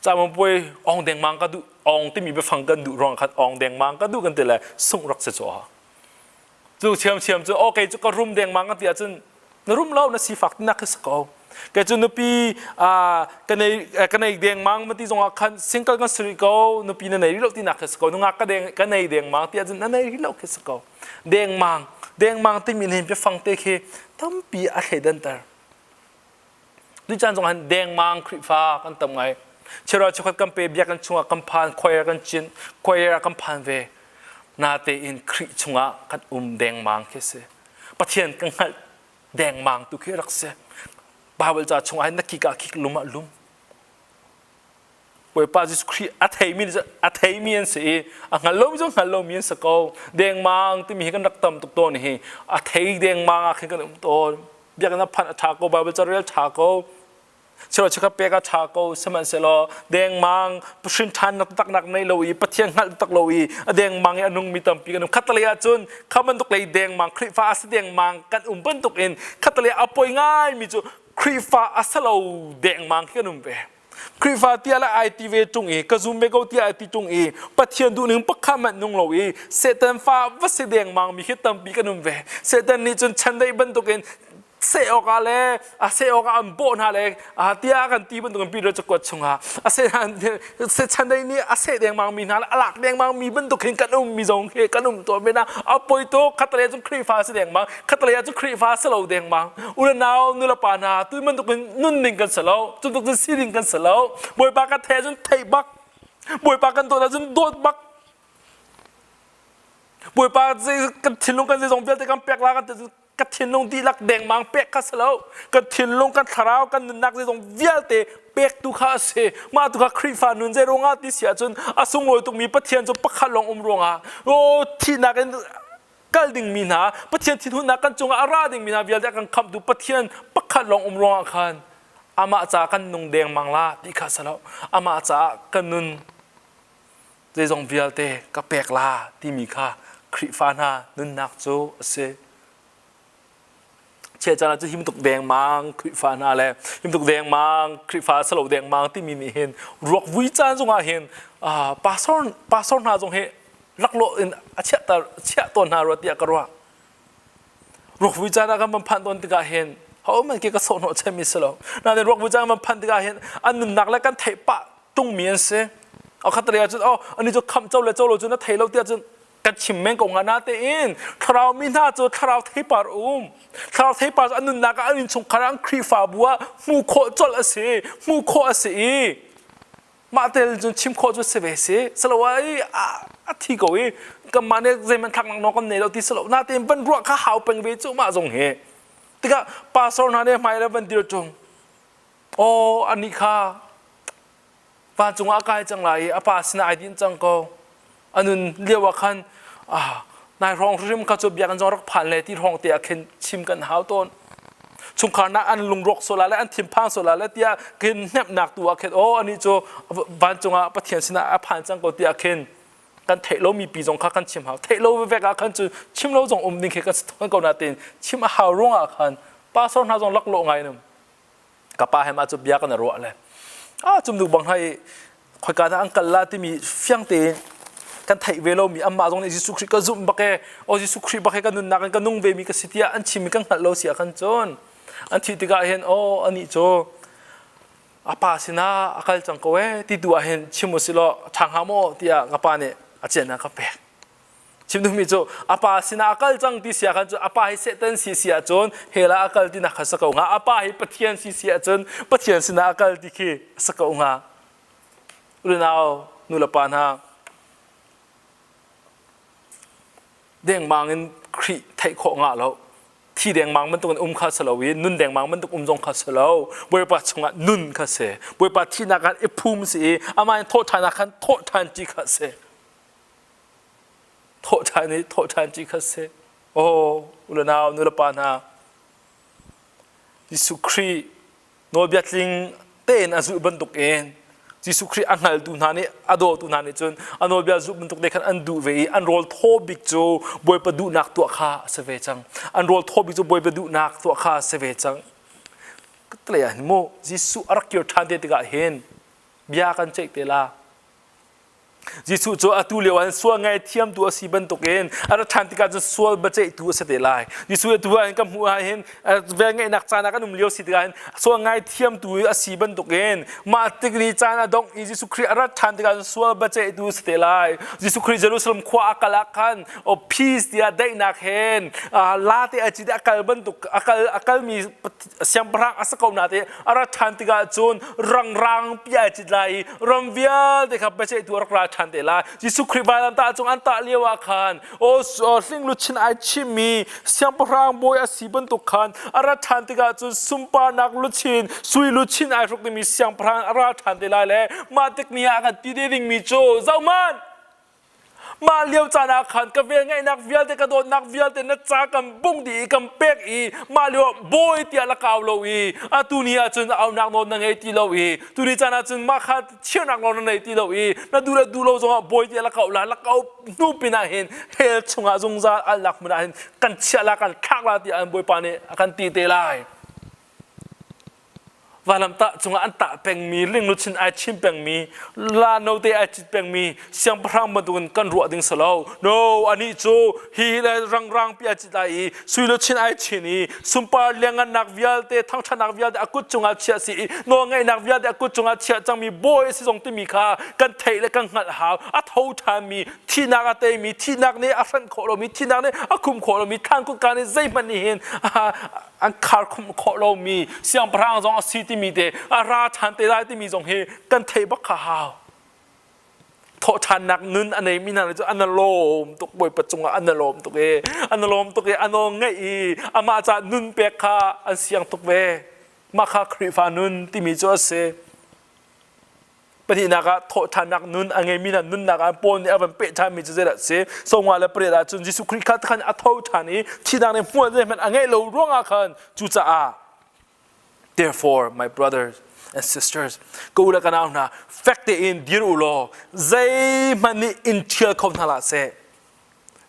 cangpui ong dengmang ka duh, ong timi biafang kan duh ruang khan ong dengmang ka duh kan ti le sungh rak si cu. Cu thiamthiam cu okay cu ka rum dengmang ka ti ahcun na rum lo na sifak tinak khi si ko. Kei cu nupi ka nei ka nei dengmang ma ti zongah khan single kan si rih ko nupi na nei rih lo tinak khi si ko nungak ka deng ka nei dengmang ti ahcun na nei rih lo khi si ko. Dengmang dengmang timi nih biafang te khi tampi a thleidanter. Tuchan zong han dengmang Khrihfa kan tam ngai. Chira chukhat kan pe biakinn chungah kan phan, choir kan cin, choir ah kan phan ve. Natein Khrih chungah kan um dengmang khi si. Pathian kan hngalh dengmang tu khi rak si. Bible ca chungah hin na kik ah kik lum ah lum. Bawipa Jesuh Khrih a theimi a theimi an si i a hngal lomi cu hngal lomi an si ko. Dengmang timi hi kan rak tam tuk tawn hi. A thei dengmang ah khin kan um tawn. Biakinn a phanh a ṭha ko, Bible ca rel ṭha ko. Cheu chikhat pek a ṭha ko sihmanhsehlaw dengmang hrin ṭhan taknak nei lo i Pathian hngalh tak lo i a dengmang i a nungmi tampi kan um. Khatlei ah cun kha bantuk lei dengmang Khrihfa a si dengmang kan um bantuk in khatlei ah a poi ngaimi cu Khrihfa a si lo dengmang khi kan um ve. Khrihfa tiah le ai ti ve ṭung i ka zum ve ko tiah ai ti ṭung i Pathian duhning pakhat hmanh nung lo i Satan fa va si dengmang mi khi tampi kan um ve. Satan nih cun chandeih bantukin seh awkah le a seh awkah an bawh hna le tiah kan ti bantukin Peter cakuat chungah a seh chandeih nih a seh dengmang mi hna le a lak dengmang mi bantuk hin kan um mi zong hi kan um tawn ve na a poi tuk khatlei cun Khrihfa si dengmang khatlei ah cun Khrihfa si lo dengmang u le nau nu le pa hna tu bantuk in nun ning kan si lo cu bantuk cun si ding kan si lo Bawipa kan theih ahcun theih bak Bawipa kan dawt ahcun dawt bak Bawipa kan thinlung kan zeizong vialte kan pek la kan ka thinlung dihlak dengmang pek kha si lo kan thinlung kan thlarau kan nunnak zeizong vialte pek tu kha a si mah tu kha Khrihfa nun zei ruangah ti si ahcun a sunglawi tukmi Pathian cu pakhat lawng um ruangah o thihnak in kal dingmi hna Pathian thinhunnak kan cungah a ra dingmi hna vialte a kan khamhtu Pathian pakhat lawng um ruangah khan amah caah kan nung dengmang la ti kha si lo amah caah kan nun zeizong vialte ka pek la timi kha Khrihfa hna nunnak cu a si. Chia caan ah cu him tuk dengmang Khrihfa hna le him tuk dengmang Khrihfa salo dengmang timi nih hin ruak vui caan zongah hin pastor pastor hna zong hi laklawh in a chiahter chiah tawn hna rua tiah ka ruah. Ruak vui caan ah kan van phanh tawn tikah hin ho man ke ka sawhhnawh chemi si lo. Nain ruak vui caan kan van phanh tikah hin an nunnak le kan theih pah tungmi an si. A khat ah cun oh ani cu khamh co le co lo cu na thei lo tiah cun kan chim men ko nga na tein thlarau mi hna cu thlarau theipar um thlarau theipar cu an nunnak ah an innchungkhar an Khrihfabu ah hmuh khawh colh a si hmuh khawh a si i mah tel cun chim khawh cu si ve si salo ai a thi ko i kanmah nih zeihmanh thlaknak nawl kan nei lo ti salo natein van ruah kha hau peng ve cu mah zong hi tikah pastor hna nih hmai le van dir tung aw anih kha vancung ah a kai cang lai i a pa sinah ai din cang ko a nun lio ah khan ah nai hrawng hrim kha cu biakinn zong rak phan le ti hrawng te ah khin chim kan hau tawn chungkhar nak an lungrawk sola le an thinphang sola le tiah khin hnemhnak tu ah khin oh ani cu vancung ah Pathian sinah a phan cang ko tiah khin kan theih lomi pi zong kha kan chim hau theih lo vek ah khan cu chim lo zong um ding khi kan si ko na tin chim a hau ruang ah khan pastor hna zong laklawh ngai num ka pa he ma cu bia kan ruah le ah cum duk bang hai khoika dah an kal la timi fiang tein kan theih ve lomi amah zong nih Jesuh Khrih ka zumh bak e o Jesuh Khrih bak he ka nunnak in ka nung ve mi ka si tiah an chim mi kan hngalh lo si ah khan cun an thih tikah hin o anih cu a pa sinah a kal cang ko e ti tu ah hin chim u si law ṭha hnga maw tiah ka pa nih a cian a ka pek Chim duhmi cu a pa sinah a kal cang ti si ahkhan cu a pa hi Satan si si ahcun hell ah a kal tinak kha si ko hnga. A pa hi Pathian si si ahcun Pathian sinah a kal ti khi a si ko hnga. Unau nu le pa hna dengmang in Khrih theih khawh ngah lo. Thi dengmang bantuk in um kha si lo i nun dengmang bantuk um zong kha si lo. Bawipa chungah nun kha si. Bawipa thihnak ah i phum si i amah in thawhṭhan ah khan thawhṭhan ti kha si. Thawh ṭhan i thawh ṭhan ci kha si. Aw, u le nau, nu le pa hna, Jesuh Khrih nawlbia tling tein a zulh bantuk in Jesuh Khrih a hngaltu hna nih a dawtu hna nih cun a nawlbia zulh bantuk te khan an duh ve i an rawl thaw bik cu Bawipa duhnak tuah kha a si ve cang. An rawl thaw bik cu Bawipa duhnak tuah kha a si ve cang. Tlei ah hin mu Jesuh a rak kir ṭhan te tikah hin bia kan ceih te la. Jesuh cu atu lio ah sual ngaithiamtu a si bantukin a rat ṭhan tikah cun sual biaceihtu a si te lai. Jesuh atu ah hin kan hmuh ah hin velngeihnak caan ah kan um lio si tikah hin sual ngaithiamtu a si bantukin mah tik ni caan a dongh i Jesuh Khrih a rat ṭhan tikah cun sual biaceihtu a si te lai. Jesuh Khrih Jerusalem khua a kal ah khan oh peace tiah daihnak hen la te a ci a kal bantuk a kal a kalmi siangpahrang a si ko na te a rat ṭhan tikah cun rangrang pi ai cit lai i ram vialte kha biaceihtu a rak ra ṭhan. ṭhan te lai. Jesuh Khrih vailamtah cung an tah lio ah khan aw hling luchin ai chimmi siangpahrang bawi a si bantuk khan a ra ṭhan tikah cun sunparnak luchin sui luchin ai hruk dingmi siangpahrang a ra ṭhan te lai le mah tik ni ah a kan ti te dingmi cu zohhmanh Mah lio caan ah khan ka velngeihnak vialte ka dawtnak vialte na ca kan bungh dih i kan pek i mah lio ah bawi tiah la kau lo i atu ni ahcun aunak nawl na ngei ti lo i tuni caan ahcun mah kha chirnak nawl na nei ti lo i na duh le duh lo zongah bawi tiah la kau la la kau hnu pin ah hin hell chungah zungzal alnak hmun ah hin kan chiah la kan thlak la tiah an bawipa nih a kan ti te lai. Vailamtah cungah an tah pengmi, lingluchin ai chim pengmi, la note ai cit pengmi siangpahrang bantukin kan ruah ding si lo. No, anih cu hi le rangrang pi ai cit lai i sui luchin ai chin i sunpar liangngannak vialte, thangṭhatnak vialte a kut cungah chiah si i nawlngeihnak vialte a kut cungah chiah cangmi bawi a si zong timi kha kan theih le kan hngalh hau. A tho ṭhanmi, thihnak a teimi, thihnak nih a hranh khawh lomi, thihnak nih a khum khawh lomi, thlan kutka nih zeihmanh nih hin an khar khumh khawh lomi siangpahrang zong a si timi te a ra ṭhan te lai timi zong hi kan theih bak kha hau. Thawhṭhannak nun a neimi hna cu an lawm tuk Bawipa cungah an lawm tuk i an lawm tuk i an aw ngeih i amah ca nun pek kha an siang tuk ve. Mah kha Khrihfa nun timi cu a si. Pahnihnak ah thawhṭhannak nun a ngeimi hna nunnak ah Paul nih a van peh ṭhanmi cu zeidah a si? Sawngwa le pariat ah cun Jesuh Khrih kha khan a tho ṭhan i thihnak nih hmual zeihmanh a ngeih lo ruangah khan cucaah therefore my brothers and sisters ka u le ka nau hna fek tein dir u law zeihmanh nih in ṭhial kho hna hlah seh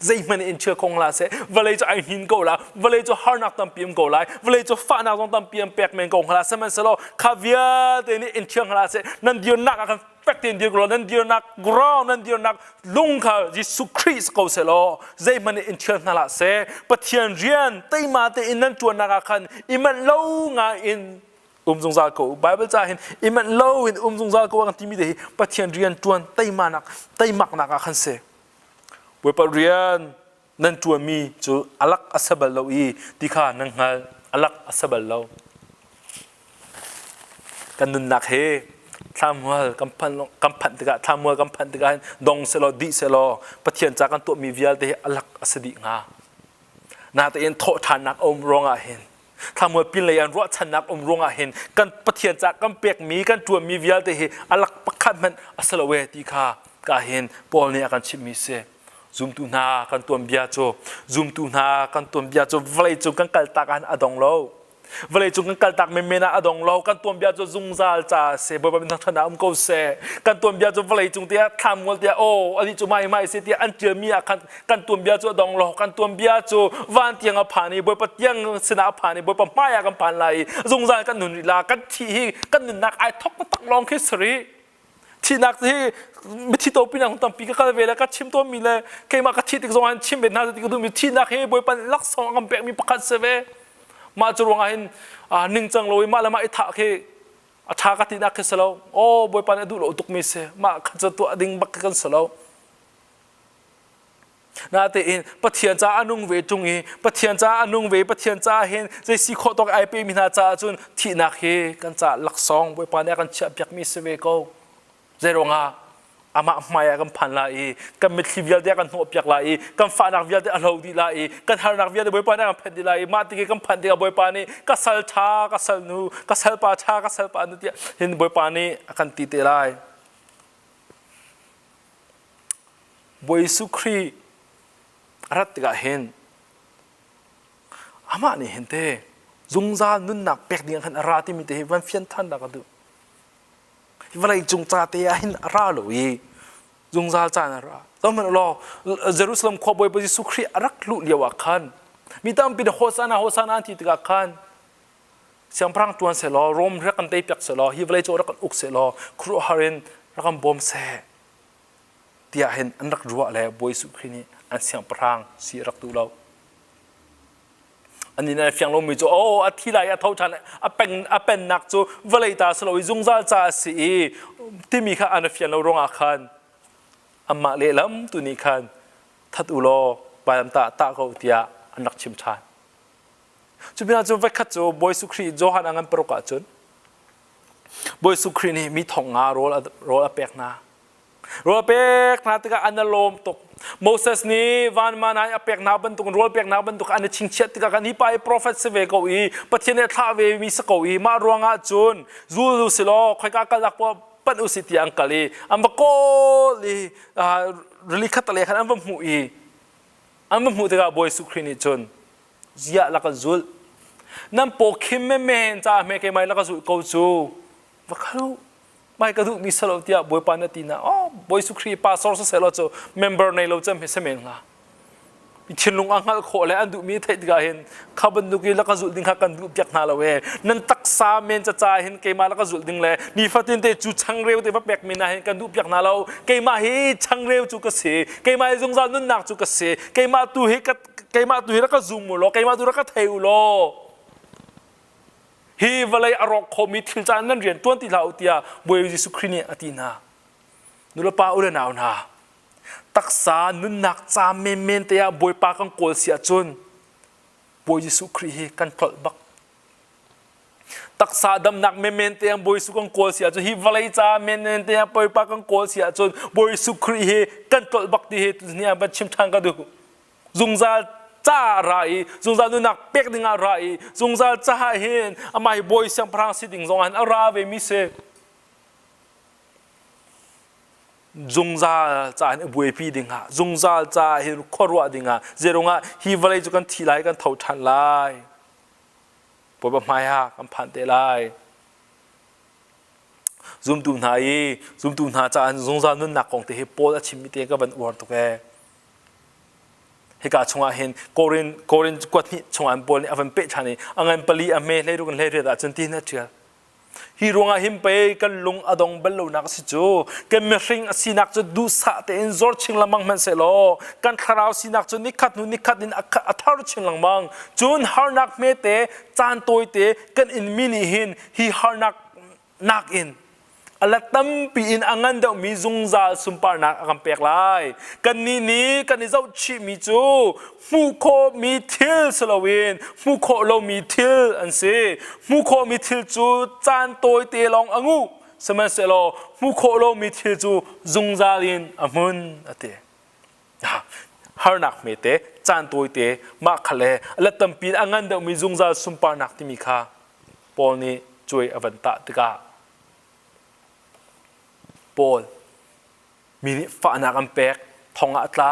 zeihmanh in ṭhial kho hlah seh vawlei cu ai hnin ko la vawlei cu harnak tampi um ko lai vawlei cu fahnak zong tampi an pek men ko hna sihmanhsehlaw kha vialte nih in ṭhial hna seh nan dirnak ah khan fek tein dir ko law nan dirnak ground nan dirnak lung kha Jesuh Khrih ko seh law zeihmanh in ṭhial hna hlah seh Pathian rian teima tein nan ṭuannak ah khan i manh lo ngai in um zungzal ko Bible ca hin i manh lo in um zungzal ko ang timi te hi Pathian rian ṭuan teimanak teimaknak ah khan si Bawipa rian nan ṭuanmi cu a lak a si bal lo i ti kha nan hngalh. A lak a si bal lo. Kan nunnak he thlamhual kan phanh kan phanh tikah thlamhual kan phanh tikah hin dong sehlaw dih sehlaw Pathian ca kan tuahmi vialte hi a lak a si dih hnga. Natein thawhṭhannak a um ruangah hin Thlamual pinlei an ruahchannak um ruangah hin kan Pathian ca kan pekmi kan ṭuanmi vialte hi a lak pakhat hmanh a si lo e ti kha ka hin Paul nih a kan chimhmi si. Zumtu hna kan tuanbia cu zumtu hna kan tuanbia cu vawlei cung kan kaltak ah a dong lo. Vawlei cung kan kaltak menmen ah a dong lo. Kan tuanbia cu zungzal ca si. Bawipa min thangṭhat ah um ko seh. Kan tuanbia cu vawlei cung tiah thlammual tiah aw ani cu mai mai si tiah an ṭialmi ah khan kan tuanbia cu a dong lo kan tuanbia cu van tiang a phan i bawipa tiang sinah a phan i bawipa hmai ah kan phan lai i zungzal kan nun rih la kan thih hi kan nunnak ai thok taktak lawng khi si rih thihnak hi mithi topi nak tampi ka kal ve le ka chim tawnmi le keimah ka thih tik zong ah chim ve hna ti ka duhmi thihnak hi bawipa laksawng a kan pekmi pakhat si ve mah cu ruangah hin ningcang lo i mah le mah i thah khi a ṭha ka tinak khi si lo aw bawipa nih a duh lo tukmi si mah kha cu tuah ding bak kan si lo Natein Pathian caah a nung ve ṭung i Pathian caah a nung ve Pathian caah hin zei si khawh tawk ai pemi hna caah cun thihnak hi kan caah laksawng Bawipa nih a kan chiahpiakmi si ve ko. Zei ruangah amah hmai ah kan phan lai i kan mitthli vialte a kan hnawhpiak lai i kan fahnak vialte a hlo dih lai i kan harnak vialte Bawipa nih a kan phenh dih lai i mah tikhi kan phanh tikah Bawipa nih ka sal ṭha ka sal nu ka salpa ṭha ka salpa nu tiah hin Bawipa nih a kan ti te lai. Bawi Jesuh Khrih a rat tikah hin amah nih hin te zungzal nunnak pek ding ah khan a ra timi te hi van fian than dah ka duh. Vawlei cung ca te ah hin a ra lo i zungzal caan a ra. Zohhmanh law Jerusalem khua Bawipa Jesuh Khrih a rak luh lio ah khan mi tampi nih Hosanna Hosanna an ti tikah khan siangpahrang ṭuan sehlaw Rom rak kan teipiak sehlaw hi vawlei cu rak kan uk sehlaw khuaruahhar in rak kan bawm seh tiah hin an rak ruah le Bawi Jesuh Khrih nih an siangpahrang si a rak duh lo. An nih fiang lomi cu oh a thi lai a tho ṭhan a peng a pennak cu vawlei ta si lo i zungzal ca a si i timi kha an fian lo ruangah khan anmah lehlam tu nih khan that u law vailam tah tah ko tiah an rak chim ṭhan. Cu pinah cun voikhat cu Bawi Jesuh Khrih Johan a ngan paruk ahcun Bawi Jesuh Khrih nih mi thong nga rawl a pek hna. Rawl pek hna tikah an i lawm tuk. Moses nih van manai a pek hna bantuk rawl pek hna bantuk an i chingchiah tikah kan hi pa hi prophet si ve ko i Pathian nih a thlah ve mi si ko i mah ruangah cun zul u si law khoika kalnak poah panh u si tiah an kal i an va kawl i rili khat le khan an va hmuh i an va hmuh tikah Bawi Jesuh Khrih nih cun ziah lak an zulh nan paw khim menmen caah hme keimah lak a zulh ko cu va kal u mai ka duhmi si lo tiah Bawipa na ti na oh Bawi Jesuh Khrih pastor si seh law cu member nei lo cem hi si men hnga thinlung a hngalh khawh le an duhmi theih tikah hin kha bantuk i laka zulh ding kha kan duh piak hna lo e nan taksa men caca hin keimah laka zulh ding le nifatin te cu changreu te va pek mi na hin kan duh piak hna lo keimah hi changreu cu ka si keimah hi zungzal nunnak cu ka si keimah tu hi ka keimah tu hi rak ka zum u law keimah tu rak ka thei u law Hi vawlei a rawk khomi thil caan nan rian ṭuan ti hlah u tiah Bawi Jesuh Khrih nih a ti hna. Nulepa u le nau hna, taksa nunnak ca menmen te ah Bawipa kan kawl si ahcun Bawi Jesuh Khrih hi kan tlolh bak. Taksa damnak menmen te ah Bawi Jesuh kan kawl si ahcun hi vawlei ca menmen te ah Bawipa kan kawl si ahcun Bawi Jesuh Khrih hi kan tlolh bak ti hi tuni ah van chim ṭhan ka duh. Zungzal ca ra i zungzal nunnak pek dingah ra i zungzal caah hin amah hi bawi siangpahrang si ding zong ah hin a ra ve mi si. Zungzal ca hin i buaipi dingah zungzal ca hin khuaruah dingah zeirungah hi vawlei cu kan thi lai kan tho ṭhan lai. Bawipa hmai ah kan phan te lai. Zumtu hna i zumtu hna caah zungzal nunnak kong te hi Paul a chimmi te ka van uar tuk ee. Hika chungah hin Korin Korin kuat hnih chungah an Paul nih a van peh ṭhan i a ngan pali a hme hleiruk in hleiriat ahcun ti hin a ṭial. Hi ruangah hin pei kan lung a dong bal lonak a si cu kan mihring a sinak cu duhsah tein zor chin lengmang hmanhsehlaw kan thlarau sinak cu nikhat hnu nikhat in a thar chin lengmang. Cun harnak hmete caan tawite kan inmi nih hin hi harnak nakin a let tampi in a ngan deuhmi zungzal sunparnak a kan pek lai. Kannih nih kan i zohchihmi cu hmuh khawhmi thil si loin hmuh khawh lomi thil an si. Hmuh khawhmi thil cu caan tawite lawng a nguh, sihmanhsehlaw hmuh khawh lomi thil cu zungzal in a hmun a ti. Harnak hmete, caan tawite, mah kha le a let tampi in a ngan deuhmi zungzal sunparnak timi kha Paul nih cuai a van tah tikah Paul mi nih fahnak an pek thong ah a tla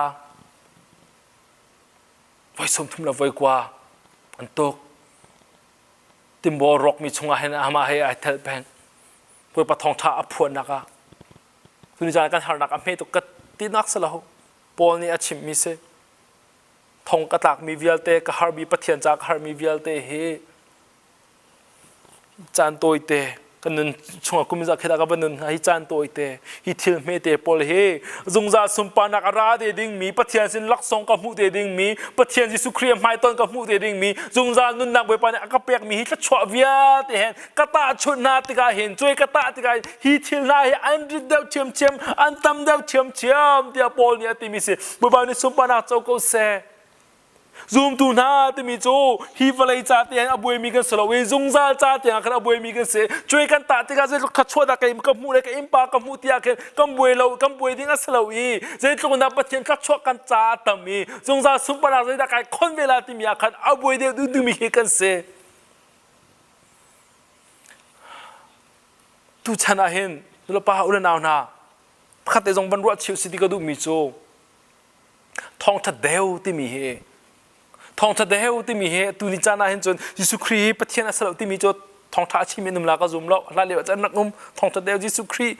voi 30 le voi kua an tuk timbaw rawkmi chungah hin amah he ai tel peng Bawipa thawngṭha a phuannak ah tuni caan kan harnak a hme tuk ka tinak si lo Paul nih a chimmi si thong ka tlakmi vialte ka harmi Pathian ca ka harmi vialte hi caan tawite kan nun chungah kum za khita ka van nun hi caan tawite hi thil hmete pawl hi zungzal sunparnak a ra te dingmi Pathian sin laksawng ka hmuh te dingmi Pathian Jesuh Khrih hmaiton ka hmuh te dingmi zungzal nunnak Bawipa nih a ka pekmi hi thluachuah vialte hen ka tahchunh hna tikah hin cuai ka tah tikah hin hi thil hna hi an rit deuh ṭhiamṭhiam an tam deuh ṭhiamṭhiam tiah Paul nih a timi si Bawipa nih sunparnak co ko seh Zumtu hna timi cu hi vawlei ca tiang a buaimi kan si lo i zungzal ca tiang khan a buaimi kan si. Cuai kan tah tikah zeitluk thluachuah dah ka hmuh le ka innpa ka hmuh tiah khin kan buai lo kan buai ding a si lo i zeitluk dah Pathian thluachuah kan ca a tam i zungzal sunparnak zeidah kai khon ve la timi ah khan a buai deuh duhmi khi kan si. Tuchan ah hin nulepa u le nau hna pakhat te zong van ruah chih si ti ka duhmi cu thawngṭha deu timi hi thawngṭha deu timi hi tuni caan ah hin cun Jesuh Khrih hi Pathian a si lo timi cu thawngṭha a chim in um la ka zum lo hla lio ah cun rak um thawngṭha deu Jesuh Khrih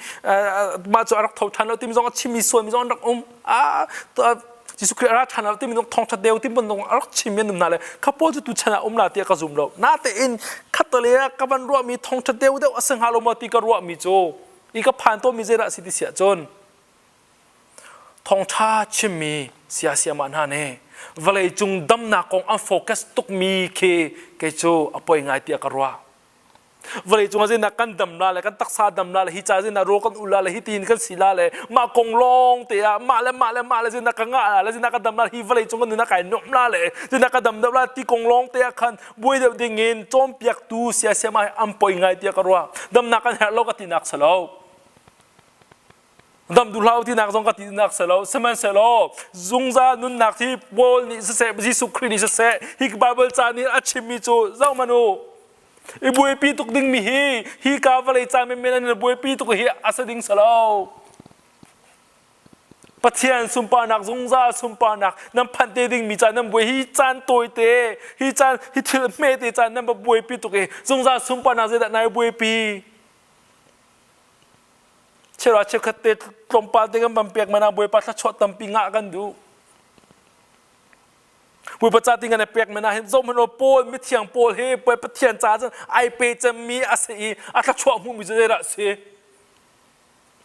mah cu a rak tho ṭhan lo timi zong a chimmi sualmi zong an rak um Jesuh Khrih a ra ṭhan lo timi zong thawngṭha deu ti bantuk a rak chimmi an um hna le kha pawl cu tuchan ah um la tiah ka zum lo natein khattale ah ka van ruahmi thawngṭha deu deuh a si hnga lo maw ti ka ruahmi cu i ka phan tawnmi zeidah a si ti siah cun Thawngṭha chimmi siasiamah hna nih vawleicung damnak kong an focus tukmi khi kei cu a poi ngai tiah ka ruah. Vawleicung ah zeinak kan dam la le kan taksa dam la le hi ca zeinak rawl kan ul la le hi tiin kan si la le mah kong lawng te ah mah le mah le mah le zeinak ka ngah la le zeinak ka dam la hi vawleicung kan nun ah kai nuam la le zeinak ka dam deuh la ti kong lawng te ah khan buai deuh ding in cawnpiaktu siasiamah hi an poi ngai tiah ka ruah. Damnak kan herh lo ka tinak si lo. Dam duh hlah u tinak zong ka ti nak si lo. Sihmanhsehlaw zungzal nunnak hi Paul nih siseh, Jesuh Khrih nih siseh, hi Bible ca nih a chimmi cu zohhmanh u. I buaipi tuk dingmi hi hi ka vawlei ca menmen an buaipi tuk hi a si ding si lo. Pathian sunparnak zungzal sunparnak nan phanh te dingmi caan nan buai hi caan tawite hi caan hi thil hmete caan nan va buaipi tuk i zungzal sunparnak zeidah nai buaipi Chera cheukhat te tlawmpal te kan van pek man ah Bawipa thluachuah tampi ngah kan duh. Bawipa ca ting kan i pek men ah hin zohhmanh aw Paul mithiang Paul hi Pathian ca cun ai pe cemmi a si i a thluachuah hmuhmi cu zeidah a si?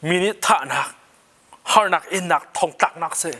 Mi nih thahnak, harnak, innak, thongtlaknak si.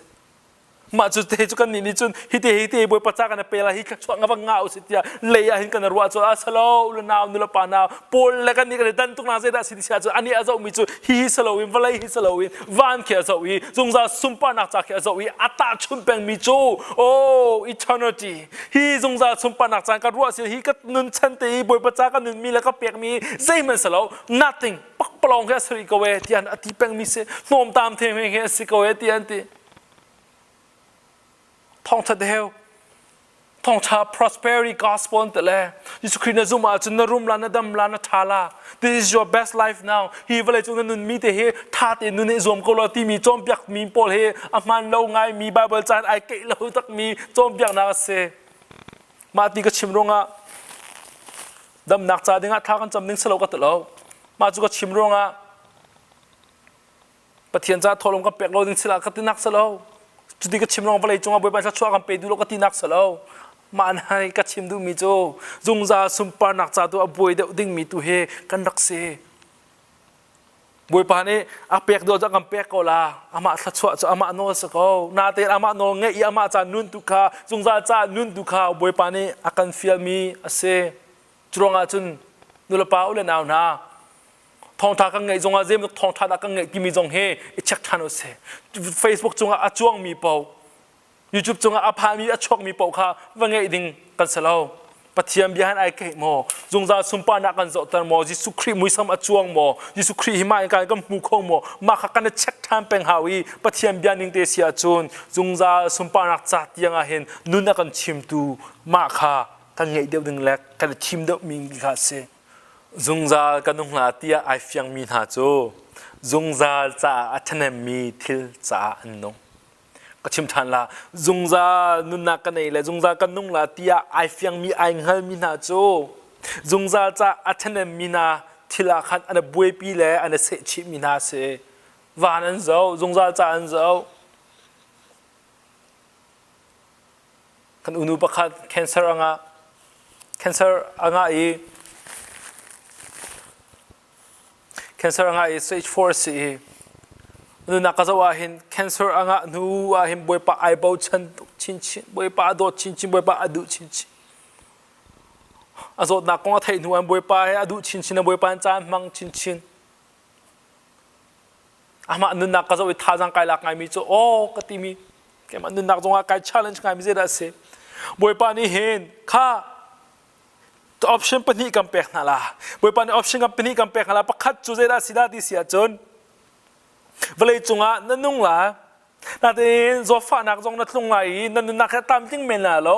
Mah cu te cu kannih nih cun hite hite Bawipa ca kan i pe lai hi thluachuah nga va ngah usih tiah lei ah hin kan i ruah cu a salo u nau nu le pa nau Paul le kannih kan i dan tuk na zeidah si ti si ahcun anih a zohmi cu hi hi si loin vawlei hi si loin van khi a zoh i zungzal sunparnak ca khi a zoh i a tahchunh pengmi cu oh eternity hi zungzal sunparnak caan ka ruah si hi ka nun chan te i Bawipa ca ka nunmi le ka pekmi zeihmanh si lo nothing pakpalawng khi a si rih ko e tiah a ti pengmi si hnawmtam theng khi a si ko e tiah an ti Thawngṭha deu, thawngṭha prosperity gospel an ti le Jesuh Khrih na zumh ahcun na rum la, na dam la, na ṭha la. This is your best life now. Hi vawlei cung na nunmi te hi ṭha tein nun i zuam ko law timi cawnpiakmi pawl hi a hmaan lo ngaimi Bible caan ai keih lo takmi cawnpiaknak a si. Mah ti ka chim ruangah damnak ca dingah thla kan cam ding si lo ka ti lo. Mah cu ka chim ruangah Pathian caah thawhlawm kan pek lo ding sila ka tinak si lo. Cuti ka chim ruang vawlei cungah Bawipa thluachuah kan pe duh lo ka tinak si lo. Mah nai ka chim duhmi cu zungzal sunparnak ca tu a buai deuh dingmi tu hi kan rak si. Bawipa nih a pek duh cu a kan pek ko la. Amah thluachuah cu amah nawl si ko. Natein amah nawl ngeih i amah ca nun tu kha zungzal ca nun tu kha Bawipa nih a kan fialmi a si. Curuangah cun nulepa u le nau hna thawngṭha kan ngeih zongah zeibantuk thawngṭha dah kan ngeih timi zong hi i check ṭhan u sih. Facebook cungah a cuangmi paoh, YouTube cungah a phami a chuakmi paoh kha va ngeih ding kan si lo. Pathian bia han ai keih maw? Zungzal sunparnak kan zohter maw? Jesuh Khrih muisam a cuang maw? Jesuh Khrih hi mah in kan hmu kho maw? Mah kha kan i check ṭhan peng hau i Pathian bia ning te si ahcun zungzal sunparnak ca tiang ah hin nun a kan chimtu mah kha kan ngeih deuh ding le kan i thim deuhmi kha a si. Zungzal ka nung hna tiah ai fiangmi hna cu zungzal caah a ṭhahnemmi thil caah an nung. Ka chim ṭhan la, zungzal nunnak ka nei le zungzal ka nung la tiah ai fiangmi ai hngalmi hna cu zungzal caah a ṭhahnemmi hna thil ah khan an i buaipi le an i sehchihmi hna a si. Van an zoh, zungzal caah an zoh. Kan unu pakhat cancer a ngah. Cancer a ngah i cancer a ngah i stage 4 a si i nunak ka zoh ah hin cancer a ngah hnu ah hin Bawipa ai bochan tuk chinchin Bawipa a dawt chinchin Bawipa a duh chinchin a zawtnak kong a theih hnu ah Bawipa he a duh chinchin Bawipa in caan hmang chinchin Amah nunnak ka zoh i thazaang kai lak ngaimi cu aw ka timi keimah nunnak zongah kai challenge ngaimi zeidah a si Bawipa nih hin kha option pahnih kan pek hna la Bawipa nih option kan pahnih kan pek hna la pakhat cu zeidah si dah ti si ahcun vawlei cungah na nung la natein zawtfahnak zong na tlung lai i na nunnak he tlamtling men la lo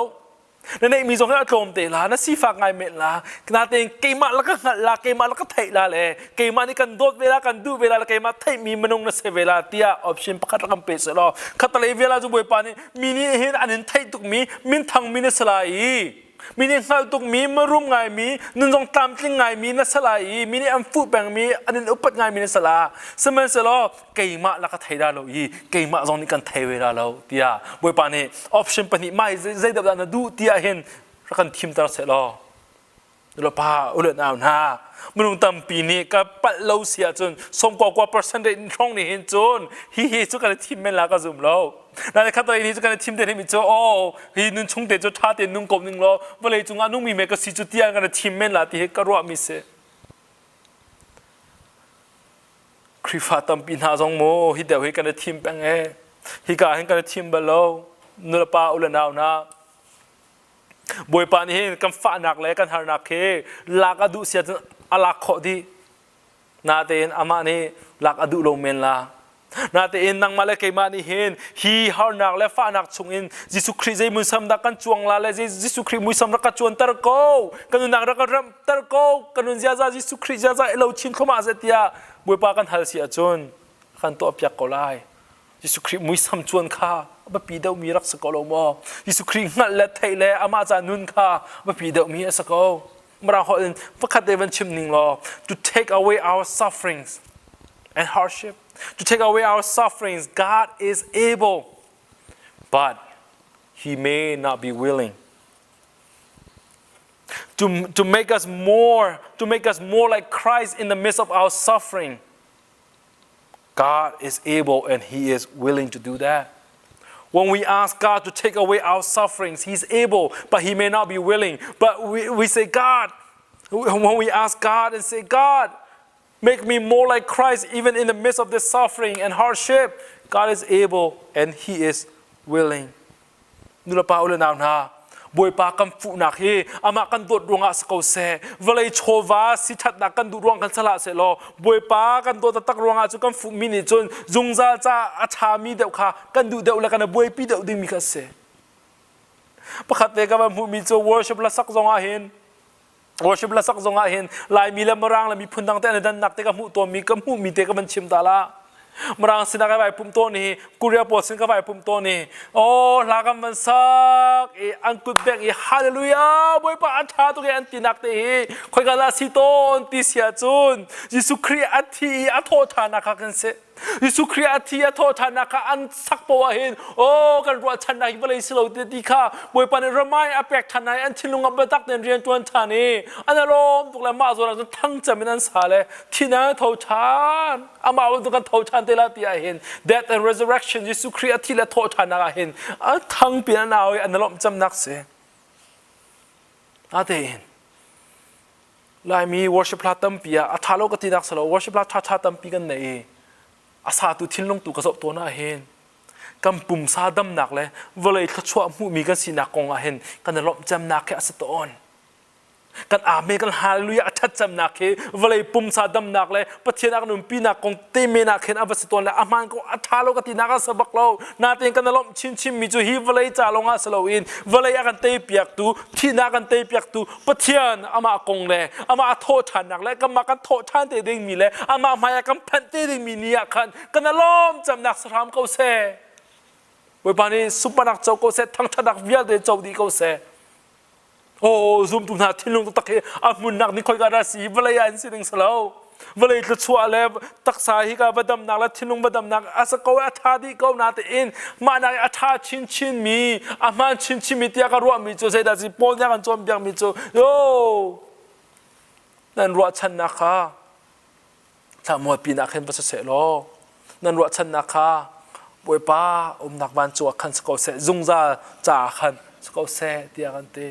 Na neihmi zong hi a tlawm te la, na sifak ngai men la, natein keimah la ka hngalh la, keimah la ka theih la le keimah nih kan dawt ve la, kan duh ve la le keimah theihmi minung na si ve la tiah option pakhat rak kan pe seh law khatalei vial ah cu Bawipa nih mi nih hin an in theih tukmi minthangmi na si lai i mi nih hngalh tukmi marum ngaimi nun zong tlamtling ngaimi na si lai i mi nih an fuh pengmi an in upat ngaimi na si la sihmanhsehlaw keimah la ka thei dah lo i keimah zong nih kan thei ve dah lo tiah Bawipa nih option pahnih mah hi zeidah dah na duh tiah hin rak kan thimter seh law pa ule nau hna minung tampi nih ka palh lo si ahcun sawmkua kua percent rate hrawng nih hin cun hi hi cu kan i thim men la ka zum lo na khat hi cu kan i thim te mi cu oh hi nun chung te cu tha te nung ko ning law vawlei cungah nungmi me ka si cu tiah kan i thim men la ti hi ka ruah mi si Khrihfa tampi hna zong maw hi deuh hi kan i thim peng e. Hika hin kan i thim bal lo. Nulepa u le nau hna. Bawipa nih hin kan fahnak le kan harnak hi lak a duh sia cun a lak khawh dih. Natein amah nih lak a duh lo men la. Natein nangmah le keimah nih hin hi harnak le fahnak chungin Jesuh Khrih zei muisam dah kan cuang la le Jesuh Khrih muisam rak ka cuanter ko, ka nunnak rak ka remhter ko, ka nun ziaza Jesuh Khrih ziaza i lo chin thluahmah seh tiah Bawipa kan hal si ahcun kan tuahpiak ko lai. Jesuh Khrih muisam cuan kha a biapi deuhmi rak si ko lo maw? Jesuh Khrih hngalh le theih le amah ca nun kha a biapi deuhmi a si ko. Mirang holh in pakhat te van chim ning law to take away our sufferings and hardship to take away our sufferings God is able but he may not be willing to, to make us more to make us more like Christ in the midst of our suffering God is able and he is willing to do that when we ask God to take away our sufferings, He's able, but He may not be willing. But we, we say, God, when we ask God and say, God, make me more like Christ even in the midst of this suffering and hardship, God is able and He is willing. Nulepa u le nau hna, Bawipa kan fuhnak hi amah kan dawt ruangah si ko seh, vawlei chawva siṭhatnak kan duh ruang kan si hlah sehlaw, Bawipa kan dawt taktak ruangah cu kan fuhmi nih cun zungzal ca a ṭhami deuh kha kan duh deuh le kan i buaipi deuh dingmi kha a si. Pakhat te ka van hmuhmi cu worship la sak zongah hin worship la sak zongah hin Laimi le Mirang le miphun dang te an i dannak te ka hmuh tawnmi ka hmuhmi te ka van chim ta la. Mirang sinah ka vai pumh tawn i Korea pawl sin ka vai pumh tawn i oh hla kan van sak i an kut bengh i hallelujah Bawipa a ṭha tuk i an tinak te hi khoika dah si tawn ti si ahcun Jesuh Khrih a thi i a thawhṭhannak kha kan si. Jesuh Khrih a thi a thawhṭhannak kha an sak poah hin aw kan ruahchannak hi vawlei si lo ti ti kha Bawipa nih ramai a pek ṭhan i an thinlung ah biatak tein rian ṭuan ṭhan i an alawm tuk le mah zawn ah cun thangcem in an sa le thina tho ṭhan amah bantuk kan tho ṭhan te la ti ah hin death and resurrection Jesuh Khrih a thi le thawh ṭhannak ah hin a thangpi an au i an lawmh camnak si. Atein Laimi worship hla tampi ah a ṭha lo ka tinak si lo worship hla ṭhaṭha tampi kan nei i a satu thinlung tu ka zoh tawn ah hin kan pumsa damnak le vawlei thluachuah hmuhmi kan sinak kong ah hin kan i lawmh cemnak hi a si tawn. Kan amen kan hallelujah a ṭhat cemnak hi vawlei pumsa damnak le Pathian a kan umpinak kong te men ah khin a va si tawn le a hmaan ko a ṭha lo ka tinak a si bak lo. Natein kan i lawmh chinchin mi cu hi vawlei ca lawng ah si loin vawlei a kan teipiaktu thihnak kan teipiaktu Pathian amah kong le amah a thawhṭhannak le kanmah kan thawhṭhan te dingmi le amah hmai ah kan phanh te dingmi ni ah khan kan alawm camnak si hram ko seh. Bawipa nih sunparnak co ko seh, thangṭhatnak vialte co dih ko seh. Oh, zumtu hna thinlung taktak hi a hmunnak ni khoika dah si vawlei ah an si ding si lo. Vawlei thluachuah le taksa hi ka va damnak le thinlung va damnak a sa ko a ṭha dih ko natein mah nak a ṭha chinchin mi a hmaan chinchin mi tiah ka ruahmi cu zeidah si Paul nih a kan cawnpiakmi cu yo nan ruahchannak kha thlamualpinak hin va si seh law nan ruahchannak kha Bawipa umnak vancung ah khan si ko seh zungzal caah khan si ko seh tiah kan ti.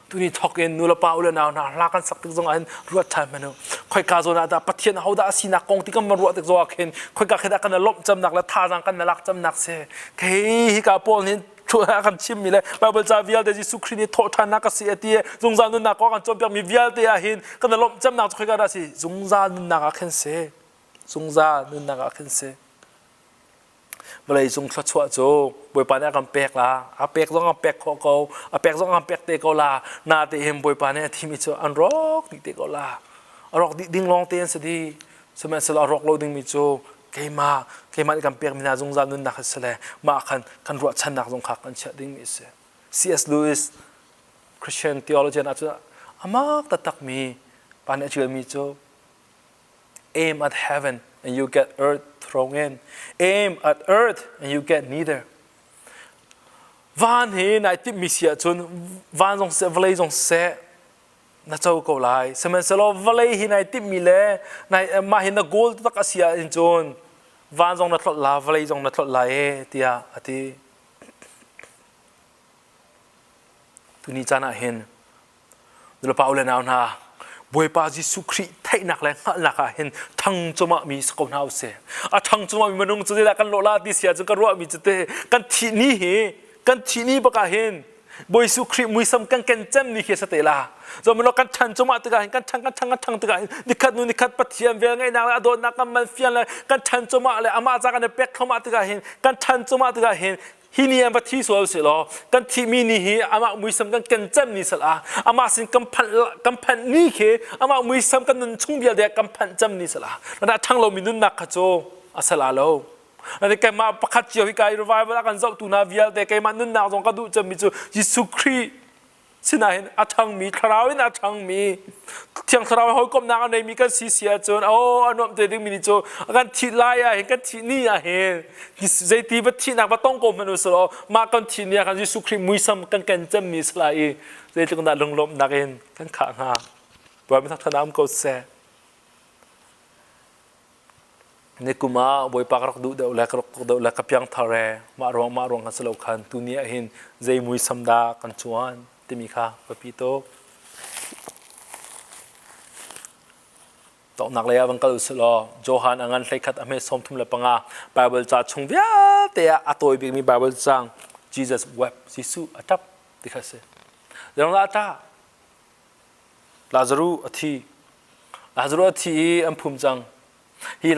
Tuni thawk in nulepa u le nau hna hla kan sak tik zongah hin ruat ṭhan hmanh u. Khoika zawn ah dah Pathian ahodah a sinak kong ti kan van ruah tik zongah khin khoika khi dah kan i lawmh camnak le thazaang kan i lak camnak si. Kei hika Paul nih a kan chimmi le Bible ca vialte Jesuh Khrih nih thawhṭhannak a si a ti zungzal nunnak kong a kan cawnpiakmi vialte ah hin kan i lawmh camnak cu khoika dah si zungzal nunnak ah khin si. Zungzal nunnak ah khin si. Vawlei cung thluachuah cu Bawipa nih a kan pek la a pek zong a pek khawh ko a pek zong a pek te ko la natein Bawipa nih a thimi cu an rawk dih te ko la a rawk dih ding lawng te an si dih sihmanhsehlaw a rawk lo dingmi cu keimah keimah nih kan pekmi hna zungzal nunnak hi si le mah khan kan ruahchannak zong kha kan chiah dingmi a si C.S. Lewis Christian theologian ah cun amak taktakmi pa nih a ṭialmi cu Aim at heaven and you get earth thrown in. Aim at earth and you get neither. Van hi nai timhmi si ahcun van zong seh vawlei zong seh na co ko lai. Sihmanhsehlaw vawlei hi nai timhmi le nai mah hi na goal taktak a si ahcun cun van zong na tlolh la vawlei zong na tlolh lai e tiah a ti. Tuni caan ah hin Nulepa u le nau hna, Bawipa Jesuh Khrih theihnak le hngalhnak ah hin ṭhang cumahmi si ko hna usih. A ṭhang cumahmi minung cu zeidah kan lawh la ti si ahcun ka ruahmi cu te kan thih ni hi kan thih ni bak ah hin Bawi Jesuh Khrih muisam kan ken cem ni khi a si te la. Zohmanh kan ṭhan cumah tikah hin kan ṭhang kan ṭhang kan ṭhang tikah hin nikhat nu nikhat Pathian vel ngeihnak le a dawtnak kan man fian le kan ṭhan cumah le amah ca kan i pek thluahmah tikah hin kan ṭhan cumah tikah hin hi ni an va thi sual si law kan thihmi ni hi amah muisam kan ken cem ni sal ah amah sin kan phanh kan phanh ni khi amah muisam kan nun chung vialte kan phanh cem ni sal ah na ṭhang lomi nunnak kha cu a sal lo. Ati keimah pakhat cio hi kai revival a kan zohtu hna vialte keimah nunnak zong ka duh cemmi cu Jesuh Khrih sinah hin a ṭhangmi thlarau in a ṭhangmi thiang thlarau hawikomhnak a neimi kan si si ahcun oh a nuamh te dingmi ni cu kan thih lai ah hin kan thih ni ah hin zeiti va thihnak va tong ko hmanh u selaw mah kan thih ni ah khan Jesuh Khrih muisam kan ken cemmi si lai i zeitluk dah lunglawmhnak in kan khah hnga Bawipa thangṭhatnak um ko seh. Nikum ah Bawipa ka rak duh deuh le ka rak tuk deuh le ka piangthar ee mah ruang mah ruang kha si lo khan tuni ah hin zei muisam dah kan cuan timi kha biapi tuk. Donghnak lei ah van kal usih law Johan a ngan 11 a hme 35 Bible ca chung vialte ah a tawi bikmi Bible cang Jesus wept Jesuh a ṭap ti kha a si. Zeirong dah a ṭah? Lazaruh a thi. Lazaruh a thi i an phum cang. Hi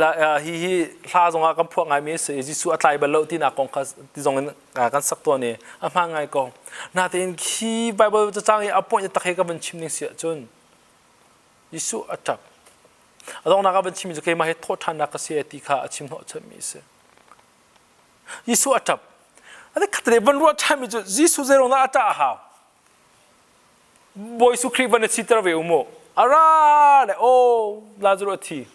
hi hi hla zongah kan phuah ngaimi a si i Jesuh a tlai bal lo tinak kong kha ti zong in kan sak tawn i a hmaan ngai ko. Natein khi Bible cacang i a point tak hi ka van chim ning si ahcun Jesuh a ṭap. A donghnak ah van chimmi cu keimah hi thawhṭhannak ka si ti kha a chim hnawhchanmi a si. Jesuh a ṭap. A khat van ruah ṭhanmi cu Jesuh zeiruang dah a ṭah a hau? Bawi Jesuh Khrih van na siter ve u mu. A ra le aw Lazarus a thi.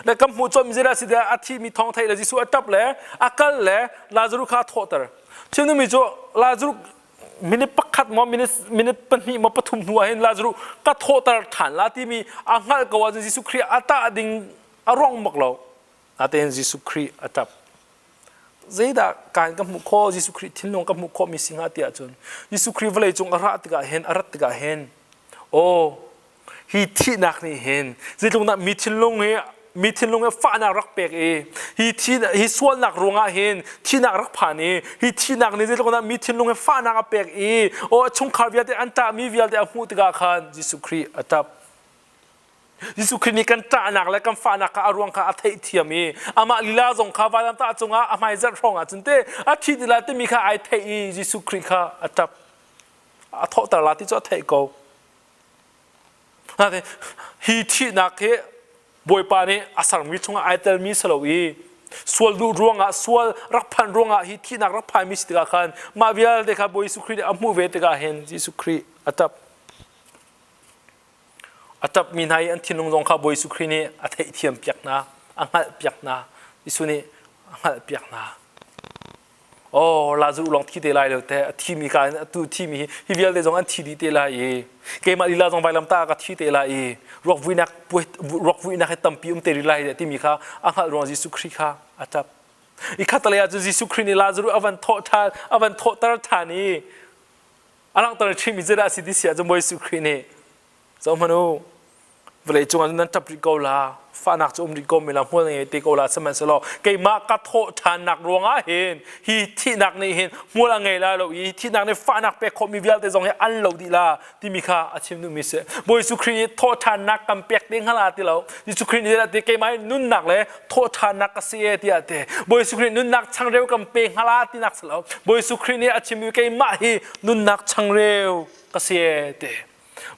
Le kan hmuh cawm zeidah si tiah a thimi thawng theih le Jesuh a ṭap le a kal le Lazarus kha a thawhter. Chimnumi cu Lazarus minute pakhat maw minute minute pahnih maw pathum hnu ah hin Lazarus ka thawhter ṭhan la timi a hngalh ko ahcun Jesuh Khrih a tah ding a rong bak lo. Natein Jesuh Khrih a ṭap. Zeidah kaan ka hmuh khawh Jesuh Khrih thinlung ka hmuh khawhmi si hnga tiah cun Jesuh Khrih vawlei cung a rah tikah hin a rat tikah hin aw hi thihnak nih hin zeitluk dah mi thinlung hi mi thinlung hi fahnak rak pek i hi thi hi sualnak ruangah hin thihnak rak phan i hi thihnak nih zeitluk dah mi thinlung hi fahnak a pek i aw a chungkhar vialte an ṭahmi vialte a hmuh tikah khan Jesuh Khrih a ṭap. Jesuh Khrih nih kan ṭahnak le kan fahnak kha a ruang kha a theihthiam i amah lila zong kha vailamtah cungah a hmaizarh hrawng ah cun te a thi ti lai timi kha ai theih i Jesuh Khrih kha a ṭap a thawhter la ti cu a theih ko. Hi thihnak hi Bawipa nih a sermi chungah ai telmi si lo i sual duh ruangah sual rak phanh ruangah hi thihnak rak phaimi si tikah khan mah vialte kha Bawi Jesuh Khrih nih a hmuh ve tikah hin Jesuh Khrih a ṭap. A ṭapmi hna i an thinlung zong kha Bawi Jesuh Khrih nih a theihthiampiak hna, a hngalhpiak hna. Jesuh nih a hngalhpiak hna. Oh, Lazarus lawng thi te lai lo te, a thimi ka in atu thimi hi, hi vialte zong an thi dih te lai i, keimah lila zong vailamtah ah ka thi te lai i, ruakvuinak ruakvuinak hi tampi um te rih lai timi kha a hngalh ruang Jesuh Khrih kha a ṭap. I khatalei ah cun Jesuh Khrih nih Lazarus a van thawh ṭhan, a van thawhter ṭhan i, A langhter chinmi zeidah a si ti si ahcun Bawi Jesuh Khrih nih zoh hmanh u vawlei cungah nan ṭap rih ko la fahnak cu um rih ko men la hmual ngei te ko la sihmanhsehlaw keimah ka thawh ṭhannak ruangah hin hi thihnak nih hin hmual a ngei lai lo i thihnak nih fahnak pek khawhmi vialte zong hi an lo dih la timi kha a chim duhmi si Bawi Jesuh Khrih nih thawh ṭhannak kan pek te hnga ti lo Jesuh Khrih nih ti keimah hi nunnak le thawh ṭhannak ka si e tiah ti Bawi Jesuh Khrih nunnak changreu kan pe hnga tinak si lo Bawi Jesuh Khrih nih a chimmi keimah hi nunnak changreu ka si e ti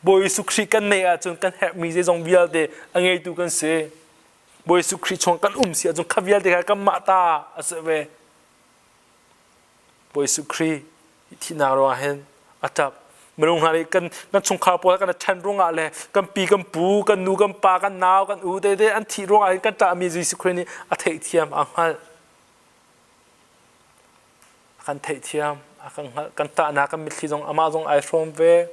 Bawi Jesuh Khrih kan neih ahcun kan herhmi zeizong vialte a ngeitu kan si Bawi Jesuh Khrih chung kan um si ahcun kha vialte kha kanmah ta a si ve Bawi Jesuh Khrih thihnak ruangah hin a ṭap. Minung hna nih kan kan chungkhar pawl kan ṭhen ruangah le kan pi kan pu kan nu kan pa kan nau kan u tete an thih ruangah hin kan ṭahmi Jesuh Khrih nih a theihthiam a hngalh. A kan theihthiam a kan hngalh kan ṭahnak kan mitthli zong amah zong ai hrawm ve.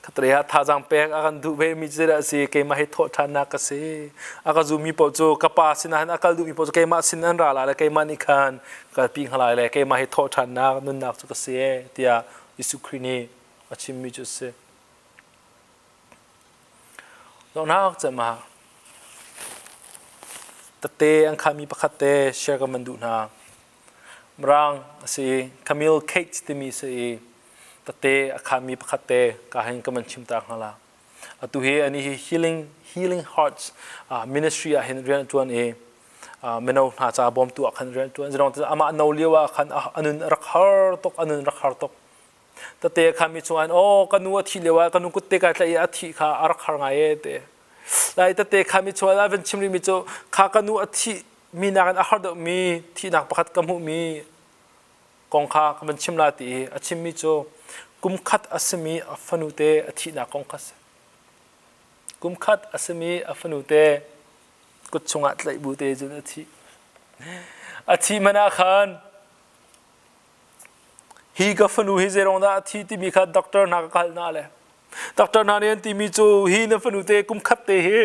Khatlei ah thazaang pek a kan duh ve mi cu zeidah a si? Keimah hi thawhṭhannak ka si. A ka zummi paoh cu ka pa sinah hin a kal duhmi paoh cu keimah sin an ra lai le keimah nih khan kalpi hna lai le keimah hi thawhṭhannak nunnak cu ka si ee tiah Jesuh Khrih nih a chimmi cu a si. Donghnak cem ah tete an khami pakhat te share ka man duh hna. Mirang a si i Camille Kate timi si i tete a khanmi pakhat te ka hin ka man chim ta hnga la. Atu hi ani hi Healing Healing Hearts ministry ah hin rian a ṭuan i mino hna ca bawmtu ah khan rian a ṭuan. Zirong amah no lio ah khan a nun a rak har tuk, a nun rak har tuk. Tete a khanmi chungah hin aw ka nu a thih lio ah ka nu kut te kai tlaih i a thih kha a rak har ngai e te. Lai tete khanmi chungah a van chim rihmi cu kha ka nu a thih mi nakin a har deuhmi thihnak pakhat ka hmuhmi kong kha ka van chim la ti i a chimmi cu kum khat a simi a fanute a thihnak kong kha si. Kum khat a simi a fanute kut chungah tlaih bu te cun a thi. A thi man ah khan hi ka fanu hi zeirong dah a thi timi kha doctor hna ka kal hna le doctor hna nih an timi cu hi na fanu te kum khat te hi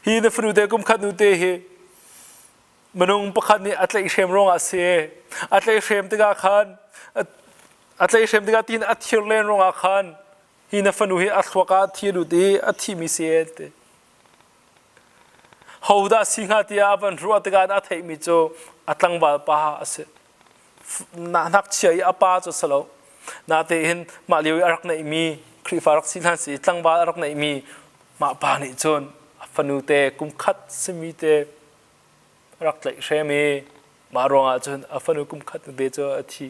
hi na fanu te kum khat nu te hi minung pakhat nih a tlaihhrem ruangah a si. A tlaihhrem tikah khan a tlaihhrem tikah tiin a thir len ruangah khan hi na fanu hi a thluak ah a thi lut i a thimi si ti. Hodah si hnga tiah a van ruah tikah a theihmi cu a tlangval pa a si. Ngakchia i a pa cu si lo. Natein mah lio i a rak neihmi Khrihfa rak si hlan si tlangval a rak neihmi mah pa nih cun a fanu te kum khat simi te rak tlaihhrem i mah ruangah cun a fanu kum khat te cu a thi.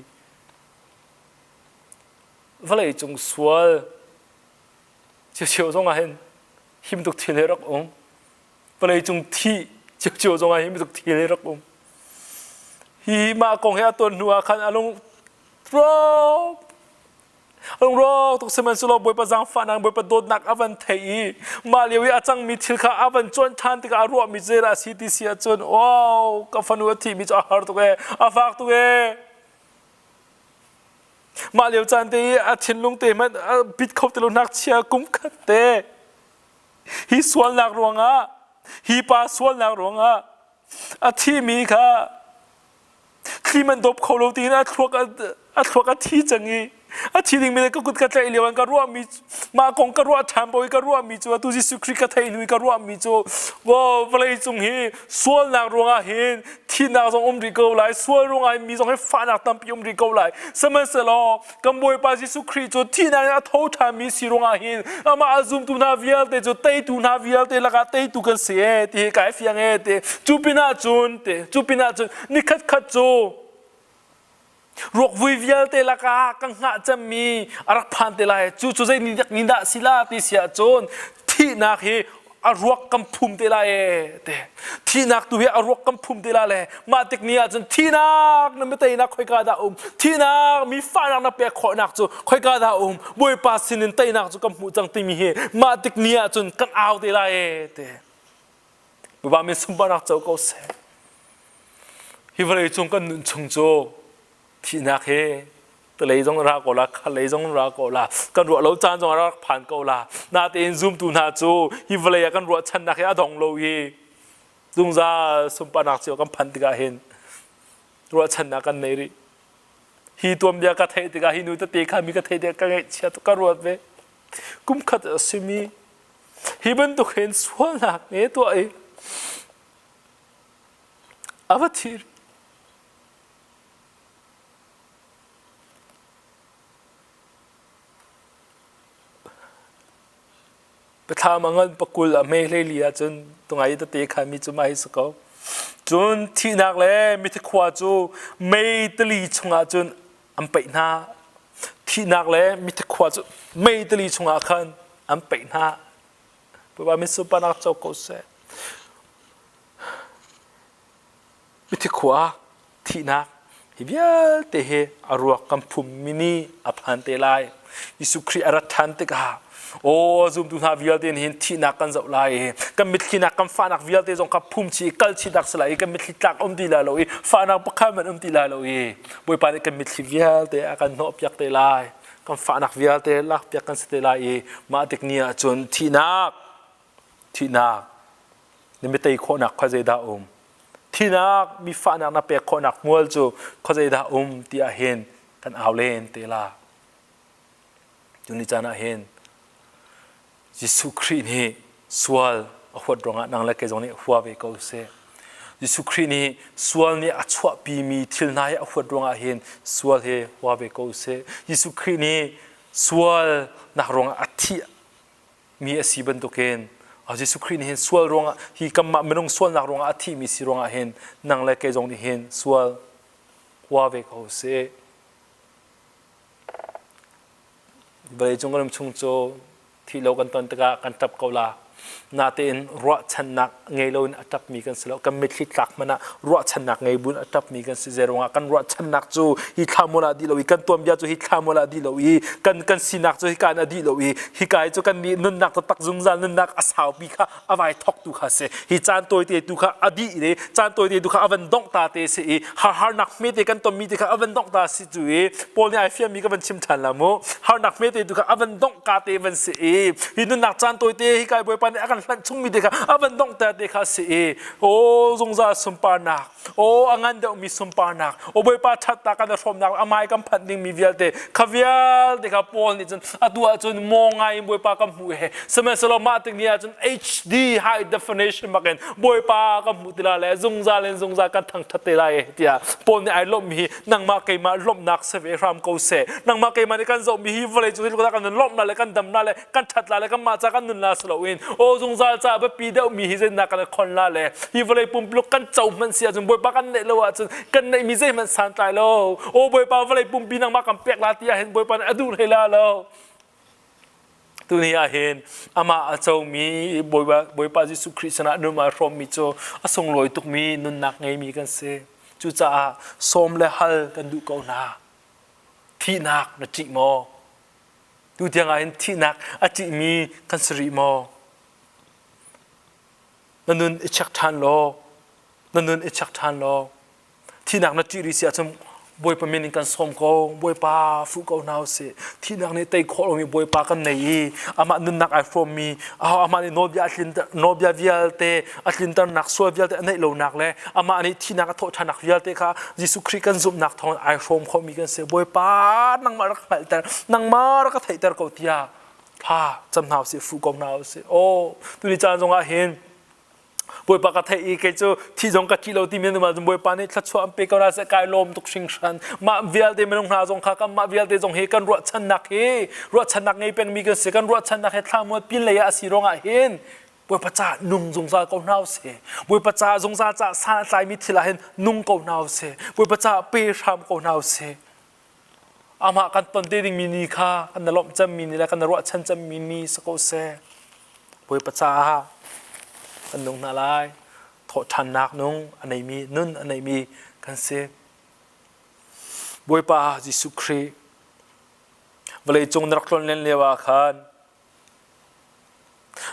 Vawlei cung sual ciocio zongah hin him tuk thil hi rak um. Vawlei cung thih ciocio zongah him tuk thil hi rak um. Hi mah kong hi a ton hnu ah khan a lung rawk Lungrawk tuk sihmanhsehlaw Bawipa zaangfahnak Bawipa dawtnak a van theih i mah lio i a cangmi thil kha a van cuanh ṭhan tikah a ruahmi zeidah a si ti si ahcun wow ka fanu a thihmi cu a har tuk ee a fak tuk ee mah lio caan te i a thinlung te hmanh a bit kho ti lo ngakchia kum khat te hi sualnak ruangah hi pa sualnak ruangah a thimi kha thli man dawp kho lo tiin a thluak a thluak a thi cang i a thi dingmi le ka kut ka tlaih lio in ka ruahmi mah kong ka ruah ṭhan bo i ka ruahmi cu atu Jesuh Khrih ka theih hnu i ka ruahmi cu vawlei cung hi sualnak ruangah hin thihnak zong um rih ko lai sual ruangah hin mi zong hi fahnak tampi um rih ko lai sihmanhsehlaw kan Bawipa Jesuh Khrih cu thihnak in a tho ṭhanmi si ruangah hin amah a zumtu hna vialte cu teitu hna vialte lakah teitu kan si ee ti hi kai fiang ee ti cu pinah cun ti cu pinah cun nikhat khat cu ruakvui vialte lakah kan hngah cemmi a rak phan te lai cu cu zei ni dah si la ti si ahcun thihnak hi a ruak kan phum te lai e te thihnak tu hi a ruak kan phum te la le mah tik ni ahcun thihnak na miteinak khoika dah um thihnak mi fahnak na pek khawhnak cu khoika dah um bawipa sinin teinak cu kan hmuh cang timi hi mah tik ni ahcun kan au te lai e te Bawipa min sunparnak co ko seh hi vawlei cung kan nun chung cu thihnak hi lei zong ra ko la kha lei zong ra ko la kan ruah lo caan zong rak phan ko la natein zumtu hna cu hi vawlei ah kan ruahchannak hi a dong lo i zungzal sunparnak cio kan phan tikah hin ruahchannak kan nei rih hi tuanbia ka theih tikah hi nu tete kha mi ka theih tikah ka ngaihchia tuk ka ruat ve kum khat a simi hi bantuk hin sualnak nge tuah i a va thi Biathlam a ngan pakul a hme hleili ahcun tungai tete kha mi cu mah hi si ko. Cun thihnak le mithi khua cu mei tali chungah cun an paih hna. Thihnak le mithi khua cu mei tali chungah khan an paih hna. Bawipa min sunparnak co ko seh. Mithi khua thihnak hi vialte hi a ruak kan phummi nih a phan te lai. Jesuh Khrih a rat ṭhan tikah aw zumtu hna vialte nih hin thihnak kan zoh lai i kan mitthlinak kan fahnak vialte zong kha phum chih i kal chihnak si lai i kan mitthli tlak um ti lai lo i fahnak pakhat hmanh um ti lai lo i Bawipa nih kan mitthli vialte a kan hnawhpiak te lai kan fahnak vialte lakpiak kan si te lai i mah tik ni ah cun thihnak thihnak na mitei khawhnak kha zeidah um Thinak mi fahnak na pek khawhnak hmual cu khuazeidah um ti ah hin kan au len te la. Tuni caan ah hin Jesuh Khrih nih sual a huat ruangah nang le kei zong nih hua ve ko seh. Jesuh Khrih nih sual nih a chuahpimi thil hna hi a huat ruangah hin sual hi hua ve ko seh. Jesuh Khrih nih sualnak ruangah a thih mi a si bantukin Jesuh Khrih nih hin sual ruangah hi kanmah minung sualnak ruangah a thihmi si ruangah hin nang le kei zong nih hin sual hua ve ko seh. Vawlei cung kan um chung cu Thi lo kan ton tikah kan ṭap ko la. Natein ruahchannak ngei loin a ṭapmi kan si lo. Kan mitthli tlak hmanh ah ruahchannak ngei buin a ṭapmi kan si. Zeiruangah kan ruahchannak cu hi thlamual ah dih lo i kan tuanbia cu hi thlamual ah dih lo i kan kan sinak cu hika in a dih lo i hika hi cu kan nih nunnak taktak zungzal nunnak a saupi kha a vai thawktu kha si. Hi caan tawite tu kha a dih i caan tawite tu kha a van dongh ta te si i harnak hmete kan tonmi te kha a van dongh ta si cu i Paul nih ai fianmi ka van chim ṭhan la mu. Harnak hmete tu kha a van dongh ka te van si i hi nunnak caan tawite hi kai Bawipa nih a kan hlanh chungmi te kha a van dongh ta te kha si i aw zungzal sunparnak aw a ngan deuhmi sunparnak aw Bawipa ṭhatnak kan i hrawmnak amai kan phanh dingmi vialte kha vialte kha Paul nih cun atu ahcun maw ngai in Bawipa kan hmuh he sihmanhsehlaw mah tik ni ahcun HD high definition bakin Bawipa kan hmuh ti la le zungzal in zungzal kan thangṭhat te lai tiah Paul nih ai lawmhmi hi nangmah keimah lawmhnak si ve hram ko seh. Nangmah keimah nih kan zohmi hi vawlei cung hi kan lawmhnak le kan damnak le kan ṭhat la le kanmah ca kan nun la si loin aw zungzal ca biapi deuhmi hi zeitindah kan i khon la le hi vawlei pumpuluk kan co hmanh si ahcun Bawipa kan neih lo ahcun kan neihmi zeihmanh santlai lo. Aw Bawipa vawlei pumpi nangmah kan pek la ti ahhin Bawipa nih a duh hlei la lo. Tuni ah hin amah a comi Bawipa, Bawipa Jesuh Khrih sinah nun aa hrawmmi cu a sunglawi tukmi nunnak ngeimi kan si. Cucaah sawm le hal kan duh ko hna. Thihnak na ṭih maw? Tu tiang ah hin thihnak a ṭihmi kan si rih maw? Na nun i check ṭhan law, na nun i check ṭhan law, Thihnak na ṭih rih si ahcun Bawipa min in kan sawm ko. Bawipa fuh ko hna usih. Thihnak nih tei khawh lomi Bawipa kan nei i amah nunnak ai hrawmmi amah nih nawlbia a tlinter nawlbia vialte a tlinternak sual vialte a neih lonak le amah nih thihnak a thawhṭhannak vialte kha Jesuh Khrih kan zumhnak thawngin ai hrawm khomi kan si. Bawipa nangmah rak hngalhter nangmah rak ka theihter ko tiah thla cam hna usih fuh ko hna usih. Aw tuni caan zongah hin Bawipa ka theih i kei cu thi zong ka ṭih lo timi nu cun Bawipa nih thluachuah an pe ko hna seh kai lawm tuk hringhran. Mah vialte minung hna zong kha kanmah vialte zong hi kan ruahchannak hi ruahchannak ngei pengmi kan si. Kan ruahchannak hi thlamual pin lei ah a si ruangah hin Bawipa caah nung zungzal ko hna usih. Bawipa caah zungzal caah san a tlaimi thil ah hin nung ko hna usih. Bawipa caah pe hram ko hna usih. Amah kan ton te dingmi ni kha kan na lawmh cemmi ni le kan na ruahchan cemmi ni si ko seh. Bawipa caah kan nung hna lai. Thawhṭhannak nung a neimi nun a neimi kan si. Bawipa Jesuh Khrih vawlei cung na rak tlonlen lio ah khan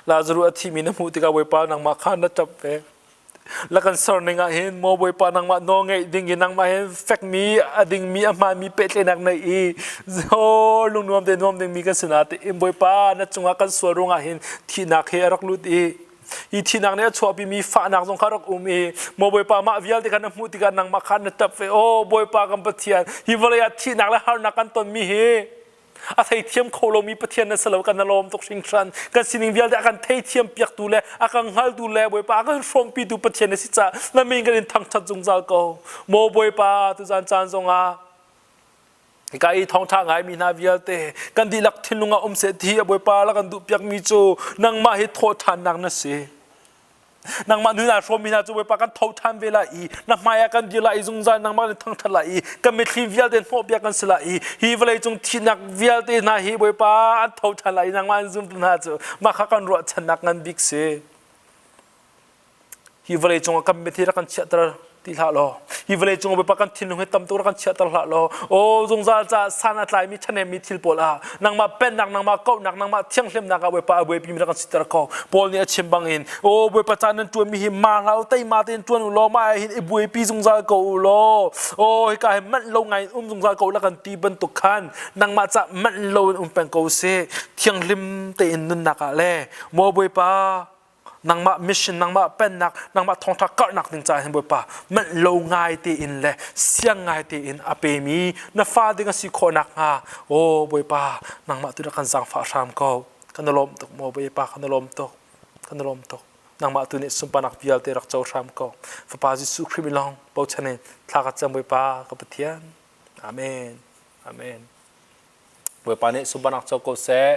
Lazarus a thimi na hmuh tikah Bawipa nangmah kha na ṭap ve. La kan ser ning ah hin maw Bawipa nangmah nawl ngeih ding in nangmah hin fekmi a dingmi a hmaanmi pehtlaihnak nei i zo lungnuam te nuam dingmi kan si nain Bawipa na cungah kan sual ruangah hin thihnak he a rak lut i hi thihnak nih a chuahpimi fahnak zong kha rak um i maw Bawipa mah vialte kha na hmuh tikah nangmah kha na ṭap ve aw Bawipa kan Pathian hi vawlei ah thihnak le harnak kan tonmi hi a theithiam kho lomi Pathian na si lo kan na lawm tuk hringhran kan sining vialte a kan theithiam piaktu le a kan hngaltu le Bawipa a kan hrawmpitu Pathian na si caah na min kan in thangṭhat zungzal ko maw Bawipa tuzan caan zongah hika i thawngṭha ngaimi hna vialte kan dihlak thinlung ah um seh ti a Bawipa la kan duh piakmi cu nangmah hi thawhṭhannak na si Nangmah nun aa hrawmmi hna cu Bawipa kan tho ṭhan ve lai i na hmaiah kan dir lai i zungzal nangmah nih thangṭhat lai i kan mitthli vialte hnawhpiak kan si lai i hi vawleicung thihnak vialte hna hi Bawipa an tho ṭhan lai i nangmah an zumtu hna cu mah kha kan ruahchannak ngan bik si. Hi vawleicung ah kan mitthli rak kan chiahter ti hlah law hi vawlei cung Bawipa kan thinlung hi tam tuk rak kan chiahter hlah law aw zungzal ca san a tlaimi ṭhahnemmi thil pawl ah nangmah pennak nangmah kauhnak nangmah thianghlimnak ah Bawipa a buaipimi rak kan siter ko Paul nih a chim bangin aw Bawipa ca nan ṭuanmi hi ma hlah u teima tein ṭuan u law mah hin i buaipi zungzal ko u law aw hika hi manh lo ngai in um zungzal ko la kan ti bantuk khan nangmah ca manh lo in um peng ko sih thianghlim tein nunnak ah le maw Bawipa nangmah mission nangmah pennak nangmah thawngtha karhnak ding caah hin Bawipa manh lo ngai tein le siang ngai tein a pemi na fa ding a si khawh nakhnga aw Bawipa nangmah tu dah kan zaangfah hram ko kan i lawm tuk maw Bawipa kan i lawm tuk kan i lawm tuk. Nangmah tu nih sunparnak vialte rak co hram ko. Fapa Jesuh Khrih min lawng bochan in thla ka cam Bawipa ka Pathian. Amen. Amen. Bawipa nih sunparnak co ko seh.